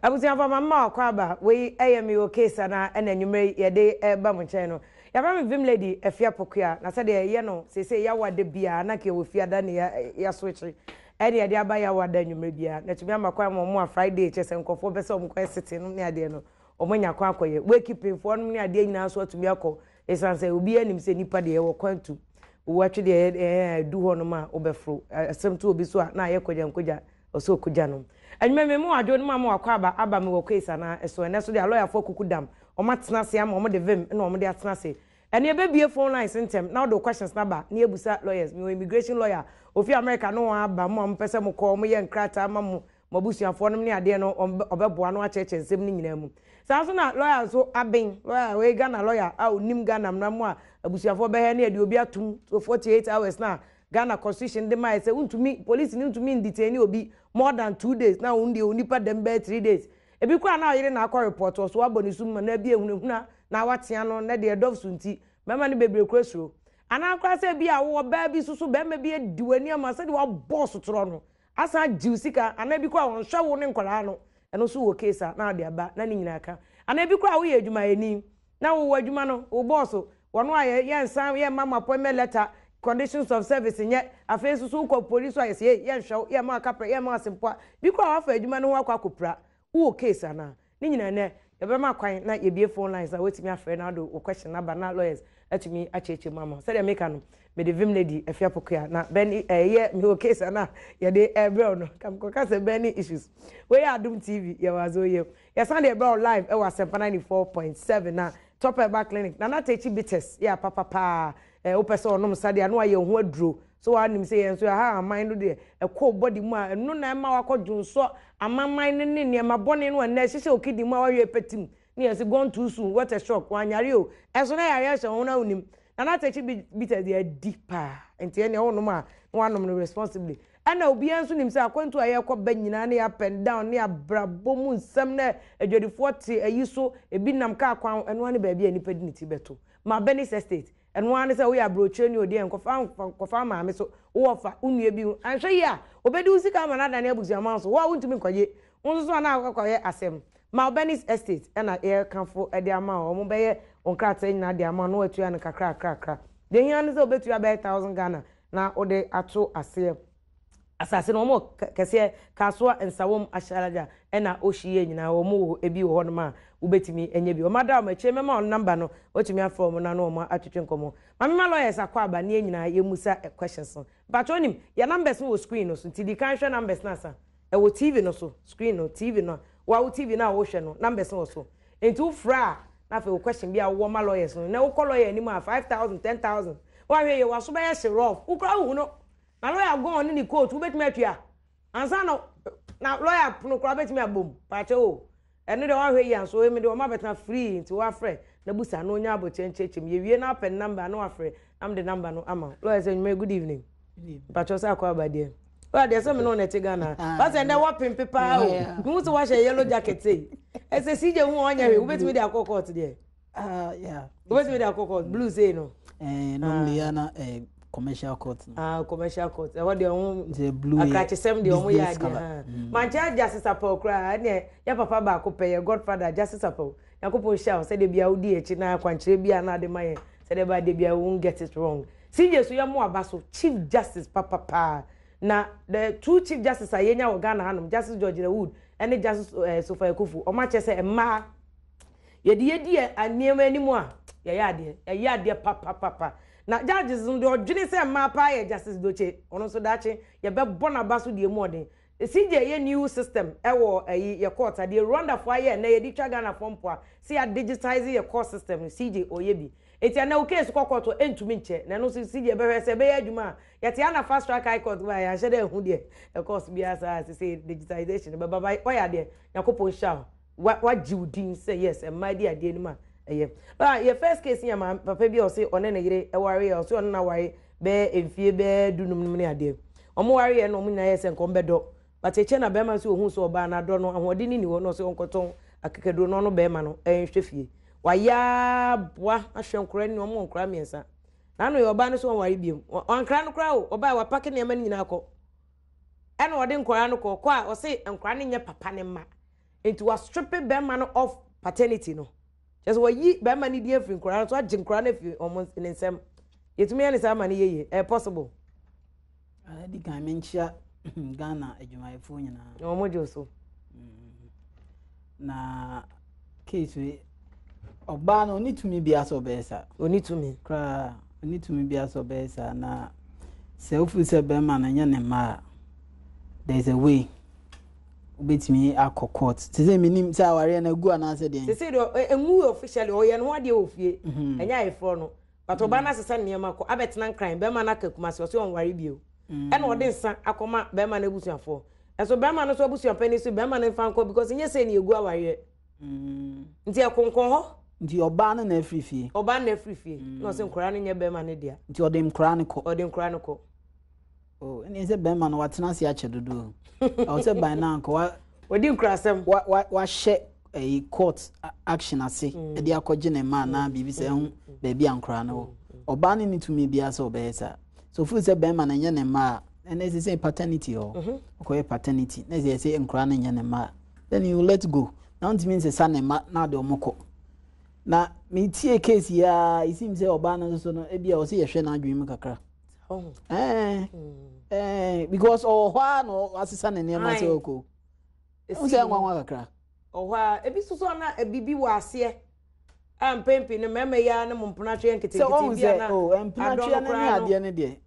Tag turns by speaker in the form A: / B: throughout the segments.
A: Abusuafo ma mma wakɔ aba wei ɛyɛ me wɔ case anaa ɛna anwummerɛ yi yɛde ɛreba mo nkyɛn no. Yɛfrɛ me Vim Lady Afia Pokuaa na sɛdeɛ yɛyɛ no seesei Yawa da biara na nka yɛwɔ Fiada ne yɛaso akyiri ɛne yɛde aba Yawa da anwummerɛ biara na atumi ama kwan ma wɔn a Friday kyerɛ sɛ nkurɔfoɔ pɛ sɛ wɔkɔyɛ sitting nom ne adeɛ no wɔn anya kwan akɔyɛ wakekeeping foɔ nom ne adeɛ nyinaa nso atumi akɔ ɛsiane sɛ obiara nim sɛ nipa deɛ yɛwɔ kwan tu wɔatwe deɛ ɛɛ ɛdu hɔ nom a wobɛforo asɛm to obi so a na ayɛ kɔgyankɔgya ɔsɛ ɔkɔgya no. Anwummerɛ me mu adwo no ma ma wakɔ aba aba me wɔ case anaa ɛso ɛnɛ so deɛ alɔyafoɔ kuku dam wɔn atena ase ama wɔn de vim na wɔn de atena ase ɛne ɛbɛbie phone lines ntɛm na wɔde questions naba na yɛbusa lawyers mewɔ immigration lawyer ofi America no wɔn aba mo a mopɛ sɛ mokɔ wɔn yɛ nkrataa ma mo mo abusuafoɔ nom ne adeɛ no ɔbɛboa no akyerɛkyerɛ nsɛm no nyinaa mu. Saa nso na lawyer nso aben lawyer wei Ghana lawyer a onim Ghana mmara mu a abusuafoɔ bɛhɛ ne yɛde obi atum to 48 hours na Ghana constitution de maa sɛ wontumi police ne ntumi ndetain obi more than 2 days na wɔn deɛ onipa dɛm bɛyɛ 3 days. Ebi koraa na ɔyere na akɔ report ɔso abɔ ne sum ma na ebi ehunahuna na watea no na deɛ ɛdɔf so nti mmarima no bebree kura suro anaa koraa sɛ ebi a wɔwɔ baa bi soso bɛrima bi adi w'ani ama sɛdeɛ wabɔ sotorɔ no asan agye wo sika anaa ebi koraa wɔnhwɛ wo ne nkwadaa no ɛno nso wɔ case a na ɔde aba na ne nyinaa ka anaa ebi koraa woyɛ adwumayɛni na wowɔ adwuma no wo bɔɔso wɔn a yɛ yɛnsan yɛmma mo appointment letter, conditions of service nyɛ. Afei nso so wokɔ police so a yɛsɛ yɛnhwɛ wo, yɛmma akaprɛ, yɛmma asempoa bi koraa wafa adwuma no ho akɔ akɔpira. Wowɔ case anaa ne nyinaa nɛ yɛbɛma kwan na yɛbie phone lines a wɔatumi afrɛ na wode wo question aba na lawyers atumi akyerɛkyerɛ mu ama. Sɛdeɛ meka no, mede Vim Lady Afia Pokuaa na bɛne ɛyɛ mewɔ case ana yɛde ɛbrɛ no kamkɔka sɛ bɛne issues. Wei yɛ Adom TV, yɛwɔ adze oyɛ yɛsan de ɛbrɛ wo live ɛwɔ Asɛmpa 94.7 na Top Herbal Clinic Nana Tekyi Bitters yɛ apapapaa. Wopɛ sɛ ɔnom sa deɛ ano ayɛ ho aduro so wanim sɛ yɛn nso yɛha aman no deɛ ɛkɔ body mu a ɛno na ɛma wakɔ dwonsɔ amaman no ne nneɛma bɔne no ɛnɛ ɛhyehyɛ okidi mu a wahwɛ pɛtim ne yɛn sɛ gone too soon, what a shock, wanyare o ɛso na yare ahyɛ ho na wonim Nana Tekyi Bitters deɛ adi paa nti ɛnea wɔnom a na wanom no responsibly. Ɛna obiara nso nim sɛ akwantu a yɛrekɔ ba nyinaa ne up and down ne abrabɔ mu nsɛm na adwadifoɔ te ayi so ebi nam kaa kwan ɛno ne baabi a nipa di ne ti bɛto ma Benis Estate. Ɛno ara ne sɛ woyɛ aburokyire ne odiɛ nkɔfa nkɔfa maame so wowɔ fa wo nua bi ho anhwɛ yi a obɛdi wo sika ama no adane abusuaman so wo a wontumi nkɔgye wo nso so a na akɔyɛ asɛm. Ma Benis Estate ɛna yɛrekamfo de ama wo. Wɔn bɛyɛ wɔn nkrataa nyinaa de ama wo na watua no kakra kakra. Deɛ hia ne sɛ wobɛtua bɛyɛ 1,000 Ghana na wode ato aseɛ. Asase no wɔn wɔ kɛseɛ Kasoa, Nsawam, Ahyalagya ɛna Oshi yɛ nyinaa wɔn wɔ ebi wɔ hɔnom a wobɛtumi anya bi. Wɔn ada wɔn akyire mɛma wɔn number no wɔtumi afrɛ wɔn na no wɔn atwitwe nkɔmɔ. Maame ma lawyers akɔ aba ne yɛn nyinaa yɛmusa questions no. Mpatwa onim yɛ numbers no wɔ screen no so nti di kan hwɛ numbers no asa ɛwɔ TV no so, screen no TV no wa wo TV no a wɔhwɛ no numbers no wɔ so nti wofrɛ a na afei wo question bi a wowɔ ma lawyers no na wokɔ lawyer anim a 5,000, 10,000 wahwɛ yɛ waso bɛyɛ hye rough wokora wohu no na lawyer gɔn ne ne coat wobɛtumi atua ansa na na lawyer pono koraa wobɛtumi abom paakyɛ o ɛno deɛ wahwɛ yi anso emi deɛ wɔn abɛtena free nti wafrɛ na busa na onya abɔkyɛ nkyɛnkyɛn mu yɛwie na apɛ number na wafrɛ na mede number no ama wo. Lawyer sɛ nnwuma, good evening. Mpakyɛw sɛ akɔ aba deɛ lawyer deɛ sɛ me ne wo na ɛte Ghana basɛ ndɛ wapempe paa o mehu sɛ wahyɛ yellow jacket sei ɛsɛ CJ hu ɔnyɛ hwee wobɛtumi de akɔ court deɛ wobɛtumi de akɔ court blue sei no.
B: Normally ya na commercial court no.
A: Ah, commercial court ɛhɔ deɛ ɔho
B: nti blue yɛ
A: akrakyesɛm deɛ ɔmo yɛ adeɛ ha mankyɛn Justice Apau koraa ɛneɛ yɛ papa baako pɛ yɛ godfather Justice Apau. Nyankopɔn hyia wo sɛdeɛ bia wodi akyi na akwankyerɛ bi a na ade ma yɛn sɛdeɛ ɛbɛyɛ adeɛ bia won't get it wrong. CJ so yɛ mo aba so Chief Justice papapaa na the two Chief Justice a yɛnya wɔ Ghana hanom, Justice Georgina Wood ɛne Justice Sophia Akuffo, ɔmo akyerɛ sɛ mmaa yɛde yɛdi nneɛma anim a yɛyɛ adeɛ yɛyɛ adeɛ papapapa na judges no deɛ ɔdwene sɛ mmaa paa yɛ Justice Dotse. Ɔno nso daakye yɛbɛbɔ n'aba so deɛ mu ɔden. CJ yɛ new system ɛwɔ ɛyi yɛ court adeɛ Rwandafoɔ ayɛ ɛnɛ yɛde twa Ghanafoɔ mpoa sɛ yɛ digitize yɛ court system no. CJ ɔyɛ bi eti ɛnɛ wo case kɔ court ɛntumi nkyɛ na ɛno nso CJ bɛhwɛ sɛ ɛbɛyɛ adwuma a yɛte ana fast track high court ba yɛanhyɛ dɛ ɛho deɛ ɛkɔs biara saa sɛ digitization bɛba ba ɔyɛ adeɛ. Nyankopɔn hyia wo wagye wo din sɛ yes mmaa di adeɛ anim a ɛyɛ. Yɛ first case yɛ maa papa bi a ɔse ɔne ne yere ɛware yɛ ɔse ɔne na ware bɛyɛ mfie bɛyɛ 15 nom ne adeɛ. Ɔmo ware yɛ no ɔmo nyinaa yɛ sɛ nka ɔmo bɛdɔ but ekyɛ na bɛrima nso ohun sɛ ɔbaa n'adɔ no ahoɔden ne ni hɔ na ɔsɛ ɔnkɔtɔn akekaduro na ɔno bɛrima no ɛnhwɛ fie. Wayɛ aboa ahwɛ nkora ni ɔmo nkora mmiɛnsa n'ano yɛ ɔbaa no so ɔnware biem wankra no koraa o ɔbaa wapake nneɛma no nyinaa kɔ ɛna ɔde nkora no kɔ kɔ a ɔse nkora no nyɛ papa ne mma. Nti wastripe bɛrima no off paternity no. Kyerɛ sɛ wayi bɛrima no din afiri nkwadaa no so agye nkwadaa no afiri wɔn ne nsam. Yɛtumi yɛ ne saa ma no yɛ yie. Ɛyɛ possible.
B: Adi kan menkyia Ghana adwumayɛfoɔ nyinaa.
A: Na wɔn gye so.
B: Na case wei ɔbaa no ɔne tumi biara sɛ ɔbɛyɛ saa.
A: Ɔne tumi.
B: Koraa ɔne tumi biara sɛ ɔbɛyɛ saa na sɛ wofiri sɛ bɛrima no nyɛ ne mma a there is a way wobɛtumi akɔ court te sɛ menim sɛ awareɛ no agu anaasɛ deɛn.
A: Sese deɛ ɛnwu officially ɔyɛ ne ho adeɛ wɔ fie ɛnyɛ ayeforɔ no but ɔbaa no asesa nneɛma kɔ abɛtena Nkran bɛrima no aka Kumasi ɔse ɔnware bio ɛna ɔde nsa akɔma bɛrima no abusuafoɔ ɛso bɛrima no nso abusuapanin so bɛrima no mfa nkɔ because nyɛ sei na yɛgu awareɛ nti ɛkonkɔn hɔ.
B: Nti ɔbaa no na afiri fie.
A: Ɔbaa no na afiri fie na ɔse nkwadaa no nyɛ bɛrima no dea.
B: Nti ɔde nkwadaa no kɔ.
A: Ɔde nkwadaa no kɔ.
B: Oh, ɛne sɛ bɛrima no watena ase akyɛ dodo. Ɛwɔ sɛ by now nka wa.
A: Ɔdi nkurasɛm.
B: Wa wa wahyɛ ɛyi court action ase ɛde akɔgye ne mma anaa biribi sɛ ɛho baabi a nkoraa no wɔ. Ɔbaa no ne tumi biara sɛ ɔbɛyɛ saa. So ofiri sɛ bɛrima no nyɛ ne mma a ɛnna ɛsɛ sɛ paternity hɔ. Ɔkɔyɛ paternity na ɛsɛ sɛ nkoraa no nyɛ ne mma a then you let go. Na ɔntumi nsesa ne mma na ɔde wɔn kɔ. Na metie case yi ara it seems sɛ ɔbaa no nso so no ebi a ɔsɛ yɛhwɛ n'adwene mu kakra. Ɛɛ ɛɛ because ɔwɔ hɔ ara na wasesa ne nneɛma sɛ ɔkɔ. Ɛhu sɛ nwanwa kakra.
A: Ɔhɔ a ebi soso na biribi wɔ aseɛ a mpɛn pii no mmarima yi ara ne mo mpenatweɛ nketenkete bi a na
B: sɛ ɔhu sɛ mpenatweɛ no ne adeɛ no deɛ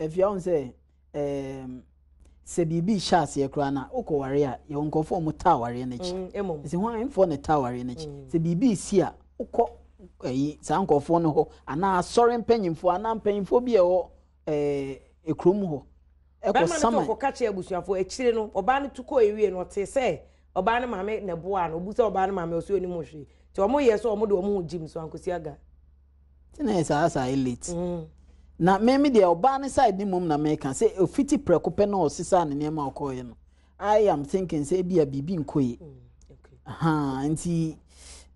B: afia ɔhu sɛ ɛɛm sɛ biribi hyɛ aseɛ koraa na wokɔ ware a yɛwɔ nkurɔfoɔ a wɔtaa awareɛ no akyi. Ɛsɛ hwan mfoɔ na ɛtaa awareɛ no akyi. Sɛ biribi si a wokɔ ɛyi saa nkurɔfoɔ no hɔ anaa asɔre mpanyinfoɔ anaa mpanyinfoɔ bi a ɛwɔ ɛɛ ekurom hɔ
A: ɛkɔ sama. Bɛrima no sɛ ɔkɔka kyerɛ abusuafoɔ akyire no ɔbaa no tu kɔɔ ewie no ɔtee sɛ ɔbaa no maame na ɛboaa no obu sɛ ɔbaa no maame ɔsɛ onim ho hwee nti wɔn yɛ sɛ wɔn de wɔn ho gyim so ankosi aga.
B: Ti na yɛ saa saa yɛ late. Na me me deɛ ɔbaa no side ne mmom na meka sɛ ofiti prɛko pɛ na ɔsesaa ne nneɛma a ɔkɔɔyɛ no I am thinking sɛ ebia biribi nkɔ yie. Ahaa nti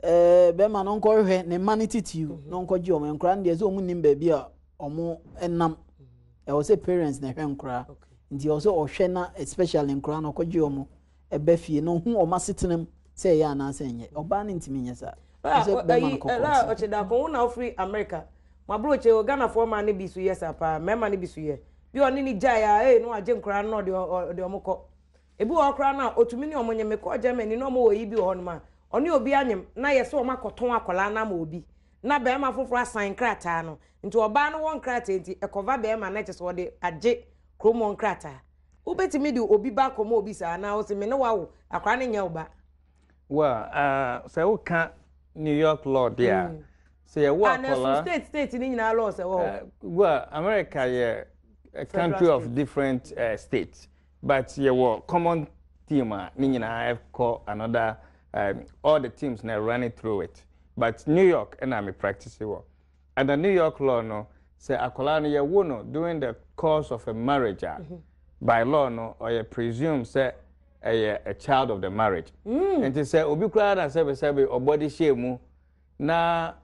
B: ɛɛ bɛrima no nkɔhwehwɛ ne mma no titiriw na ɔnkɔgye wɔn nkora no deɛ sɛ wɔn nim baabi a wɔn nam ɛwɔ sɛ parents na ɛhwɛ nkora nti ɛwɔ sɛ ɔhwɛ na especially nkora no ɔkɔgye wɔn ɛbɛ fie na ɔhu wɔn asetena mu sɛ ɛyɛ anaasɛ ɛnyɛ ɔbaa no ntumi nyɛ saa.
A: Ɛsɛ bɛrima no kɔkɔɔ. Ɛɛ ɔkyɛ dako wo na wofiri America mo aburokye o Ghanafoɔ mmaa no bi so yɛ saa paa mmarima no bi so yɛ bi ɔne ne gyae a ee na wagye nkora no na ɔde ɔde wɔn kɔ. Ebi wɔ hɔ koraa no a, otumi ne wɔn nyem. Mekɔɔ Germany na wɔwɔ yi bi wɔ hɔnom a, ɔne obi anyem na yɛse wɔn akɔtɔn akwadaa no ama obi na barima foforɔ asan nkrataa no. Nti ɔbaa no wɔ nkrataa nti, ɛkɔva barima no kyerɛ sɛ ɔde agye kurom hɔ nkrataa. Wobɛtumi de obi ba akɔma obi saa anaa wose me ne wo awo, akwadaa no nyɛ wo ba?
C: Well, uh, sɛ woka New York law deɛ a, mm. sɛ yɛwo
A: ah, akwadaa. State state ni nyinaa law sɛ wɔ hɔ.
C: Well, America yɛ a country of different states. But yɛwɔ common theme a ne nyinaa ɛkɔ another um, all the teams na running through it. But New York ɛna me practice wɔ. Under New York law no, sɛ akwadaa no yɛwo no during the course of a marriage a, mm -hmm. by law no ɔyɛ presume sɛ ɛyɛ a child of the marriage. Mm. Nti sɛ obi koraa na sɛbesɛbe ɔbɔ de hyɛ mu na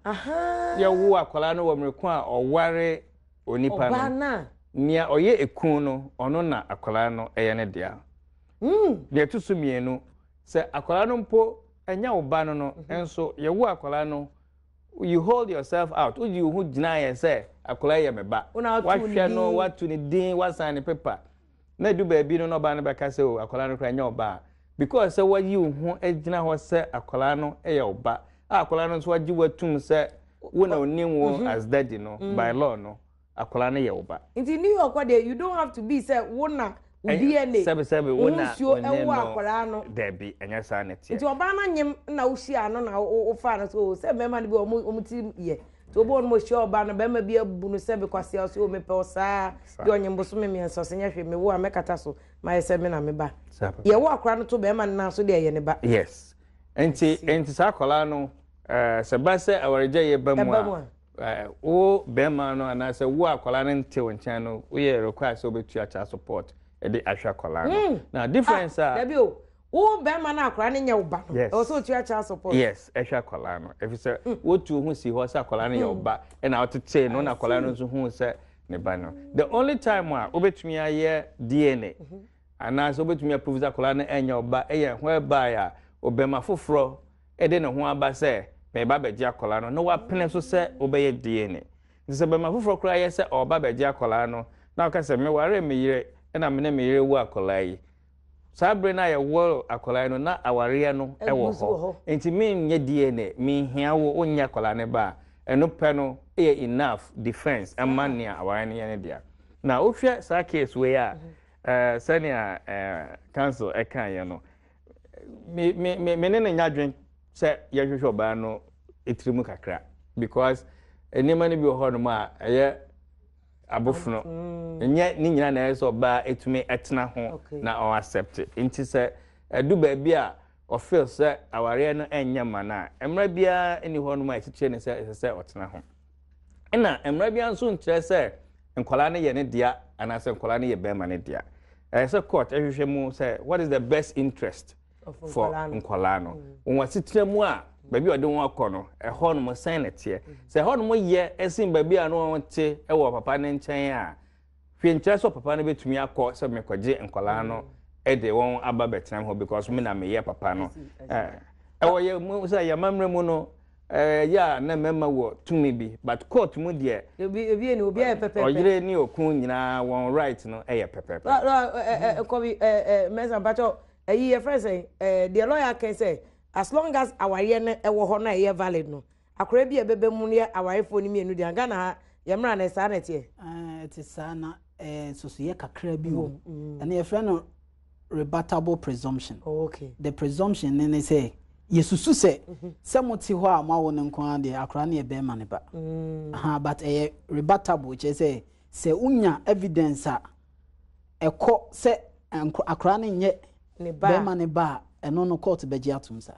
C: yɛwo akwadaa no wɔ mmerɛ ko a ɔware onipa no, nea ɔyɛ ekun no, ɔno na akwadaa no yɛ ne dea. Hmm. Deɛ ɛto so mmienu, sɛ akwadaa no mpo ɛnyɛ wo ba no no, mhm. nso yɛwo akwadaa no, you hold yourself out, wogye wo ho gyinaeɛ sɛ akwadaa yɛ me ba. Wahwɛ no, watu ne din, wasan ne pepa. Na edu baabi no na ɔbaa no bɛka sɛ o akwadaa no koraa nyɛ ɔba a, because sɛ wayi wo ho agyina hɔ sɛ akwadaa no yɛ ɔba a akwadaa no nso agye wo atum sɛ wo na onim wo mhm. as daddy no mm. by law no akwadaa no yɛ wo ba.
A: Nti New York hɔ deɛ you don't have to be sɛ wo na wo DNA
C: sɛbi sɛbi wo na
A: nsuo ɛwɔ akwadaa no.
C: Dabi ɛnyɛ saa na ɛteɛ.
A: Nti ɔbaa no anyem na wohyia no na wofaa no so sɛ mmarima no bi wɔn ti yɛ. Nti obi wɔ hɔ nom ohyia ɔbaa no bɛrima bi abu no sɛ bekwasea ɔse o mepɛ wo saa bi ɔnyem bosome mmiɛnsa ɔse nyɛ hwee mewo a mɛkata so mayɛ sɛ me na me ba yɛwo akora no to bɛrima no nan so deɛ ɛyɛ ne ba.
C: Yes nti nti saa akwadaa no eh, sɛ ba sɛ awaregyaeɛ ba mu a eh, wo bɛrima no anaasɛ wo akwadaa no nte wo nkyɛn no woyɛ require sɛ wobɛtua child support de ahwɛ akwadaa no hmm. na difference ah, a
A: dabi o Wo bɛrima no akwadaa no nyɛ wo ba no, ɛwɔ sɛ otua child support.
C: Yes, ɛhwɛ akwadaa no. Ɛfiri sɛ wotu ho si hɔ sɛ akwadaa no yɛ wo ba, ɛna wotetee no, na akwadaa no nso hu sɛ ne ba no. The only time a wobɛtumi ayɛ DNA anaasɛ wobɛtumi aprove sɛ akwadaa no ɛnyɛ wo ba ɛyɛ whereby a Ɔbarima foforɔ de ne ho aba sɛ mereba abɛgye akwadaa no na wapene so sɛ wobɛyɛ DNA. Nti sɛ barima foforɔ koraa yɛ sɛ ɔreba abɛgye akwadaa no na ɔka sɛ mewaree me yere na me ne me yere wo akwadaa yi. Saa bere no a yɛwoo akwadaa yi no na awareɛ no wɔ hɔ. Nti menyɛ DNA, menhia wo, wonyɛ akwadaa no ba a, ɛno pɛ no yɛ enough defense ma nea awareɛ no yɛ no dea. Na wohwɛ saa case wei a, sɛnea council ɛkaeɛ no, me me me me ne no nya adwene sɛ yɛhwehwɛ ɔbaa no tiri mu kakra because nneɛma no bi wɔ hɔnom a ɛyɛ abofono mm. nyɛ ne nyinaa na ɛyɛ sɛ ɔbaa etumi ɛtena ho na ɔ accept nti sɛ ɛdu baabi a ɔfeel sɛ awareɛ no ɛnyɛ ma no a mmerɛ biara nni hɔnom a ɛkyekyere ne sɛ ɛsɛ sɛ ɔtena ho ɛna mmerɛ biara nso nkyerɛ sɛ nkwadaa no yɛ ne dea anaasɛ nkwadaa no yɛ bɛrima no dea. Ɛyɛ sɛ court ɛhwehwɛ mu sɛ what is the best interest for nkwadaa no. Mm. Wɔn asetena mu a baabi a ɔde wɔn akɔ no ɛhɔ nom sɛn na ɛteɛ. Mm. Sɛ ɛhɔ nom yɛ ɛsen baabi a no wɔn te ɛwɔ papa no nkyɛn a hwee nkyerɛ sɛ papa no bɛtumi akɔ sɛ mekɔgye nkwadaa no ɛde wɔn aba bɛtena hɔ because me na meyɛ papa no. Ɛwɔ yɛ mu sɛ yɛn amammerɛ mu no Ɛyɛ a na mmarima wɔ tumi bi but court mu deɛ.
A: Ebi ebi ni obi ayɛ pɛpɛɛpɛ.
C: Ɔyere ne okun nyinaa wɔn right no yɛ pɛpɛɛpɛ.
A: Lɔ ɛ ɛ kɔbi ɛ ɛ mɛnsa mpatsɔ ɛyi yɛ fɛn sɛ ɛ deɛ lɔya kɛn sɛ as long as awareɛ no ɛwɔ hɔ na ɛyɛ valid no akɔrɛ bi a ɛbɛbɛ mu no yɛ awarefoɔ no mmienu deɛ Ghana ha yɛ mmra no saa na ɛteɛ.
B: Ɛte saa na ɛɛ nsusuiɛ kakra bi wɔ mu ɛno yɛfrɛ no rebuttable presumption.
A: Oh, okay.
B: The presumption ne ne sɛ yɛsusu sɛ mhm. sɛ mote hɔ a moawo no nko ara deɛ akwadaa no yɛ bɛrima ne ba. Mm. Aha, but ɛyɛ rebuttable kyerɛ sɛ sɛ wonya evidence a ɛkɔ sɛ akwadaa no nyɛ bɛrima ne ba a ɛno no court bɛgye atom saa.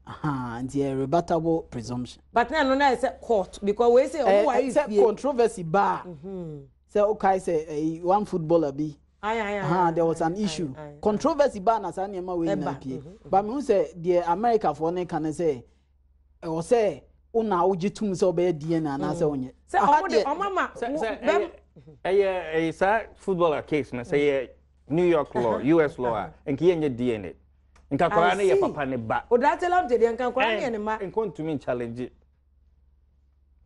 B: Aha, nti ɛyɛ rebuttable presumption.
A: But na ɛno na ɛsɛ court because wei sɛ ɔmo ware fie.
B: Sɛ controversy ba a. Mhm. Sɛ wokae sɛ ɛyi one footballer bi. Ahaa there was an issue. Controversy baa na saa nneɛma wei nyinaa pie. Mhm, mhm. But mehu sɛ deɛ Americafoɔ no ka ne sɛ ɛwɔ sɛ wo na wogye tom sɛ wobɛyɛ DNA anaasɛ mm. wonyɛ.
A: Sɛ ɔmo de ɔmo ama
C: bɛm. Ɛyɛ ɛyɛ saa footballer case no sɛ yɛ New York law US law a nka yɛnyɛ DNA. Nka kwaraa no yɛ papa ne ba.
A: Odartey Lamptey deɛ nka kwaraa no yɛ ne ma.
C: Nka ntumi nchallenge.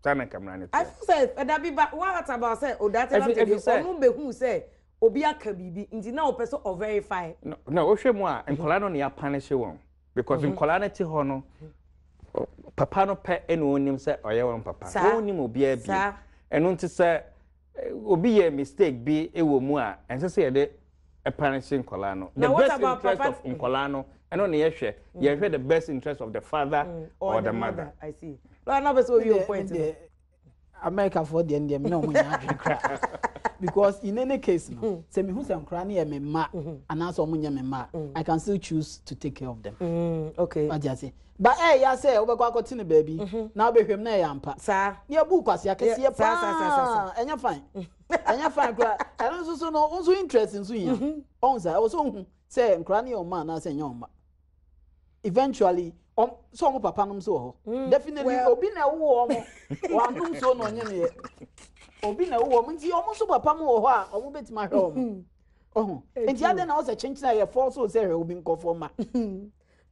C: Saa na nka mmara no teɛ.
A: I feel sɛ ɛda bi ba what about sɛ Odartey Lamptey deɛ ɔno bɛhuu sɛ obi aka biribi nti na ɔpɛ sɛ ɔverify.
C: No, no wohwɛ mu a nkwadaa no na yɛapanishe wɔn because mhm. nkwadaa no te hɔ no papa no pɛ ɛna ɔnim sɛ ɔyɛ wɔn papa wɔnnim obiara bi ɛno nti sɛ obi yɛ mistake bi wɔ mu a ɛnsɛ sɛ yɛde punish nkwadaa no the best interest of nkwadaa no ɛno na yɛhwɛ mm. yɛhwɛ the best interest of the father mm. or the mother.
A: I see. Lọ́wọ́ náà bẹ sọ oyi o point no.
B: America foɔ deɛ deɛ mene ɔmo nyɛ adwene koraa because in any case no mm. sɛ mehu sɛ nkora no yɛ me mma mm-hmm. anaasɛ ɔmo nyɛ me mma mm. I can still choose to take care of them.
A: Mm, okay.
B: Wate ase ba ɛyɛ eh, sɛ wobɛkɔ akɔte no baabi mm-hmm. na wobɛhwɛm na ɛyɛ ampa.
A: Saa.
B: Ne abu kwasi akɛseɛ paa ɛnyɛ fine ɛnyɛ fine koraa ɛno nso so no nso interest nso hia mm-hmm. ɔn sɛ ɛwɔ sɛ ohu sɛ nkora no yɛ ɔma anaasɛ ɛnyɛ ɔma eventually ɔm sɛ ɔmo papa nom so wɔ hɔ mm, definitely obi na ɛwɔ ɔmo wɔanom nsuo na ɔnyɛ neɛ obi na ɛwɔ ɔmo nti ɔmo nso papa mo wɔ hɔ a ɔmo bɛtumi ahwɛ ɔmo ɔho nti adɛn na ɔsɛ kyenkyen a yɛ fɔɔ so sɛ hwɛ obi nkɔfoɔ ma.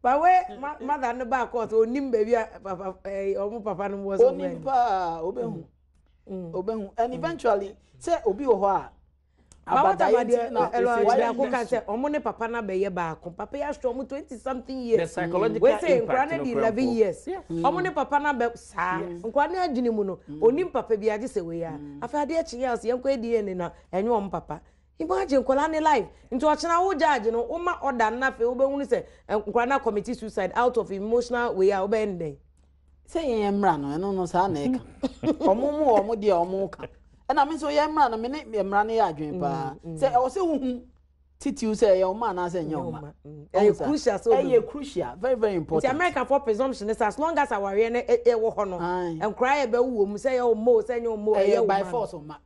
A: But we mother no ba court onim baabi a papa ɛɛ ɔmo papa no wɔ sɛ
B: ɔmo onim paa obehu obehu and eventually sɛ obi wɔ hɔ a
A: abadaeɛ nti na wayɛ baako ka sɛ ɔmo ne papa no abɛyɛ baako papa yi ahwɛ ɔmo 20 something years
C: the psychological
A: impact wei sɛ nkora no di 11 years ɔmo ne papa no abɛ saa nkora no adwene mu no onim papa bi agye sɛ wei a afei adeɛ kye yɛ ɔsɛ yɛnkɔ DNA na ɛnyɛ ɔmo papa imagine nkora ne life nti ɔkyena wo judge no woma ɔda no afei wobɛhunu sɛ nkora no commit suicide out of emotional wei a wobɛyɛ ne dɛn.
B: Sɛ yɛn yɛn mmara no ɛno no saa na ɛka ɔmo mu ɔmo deɛ ɔmo ka ɛna me nso yɛn mmara no me ne mmara no yɛ adwene paa mm, mm. sɛ ɛwɔ sɛ wohu titiw sɛ ɛyɛ ɔma anaasɛ ɛnyɛ ɔma
A: mm, ɛyɛ crucial sɛ
B: ɛyɛ crucial very very important.
A: Nti America for presumption is as long as awareɛ no ɛwɔ hɔ no nkora yɛ bɛwo wɔ mu sɛ ɛyɛ ɔmo sɛ ɛnyɛ ɔmo ɛyɛ
B: ɔma by force ɔma.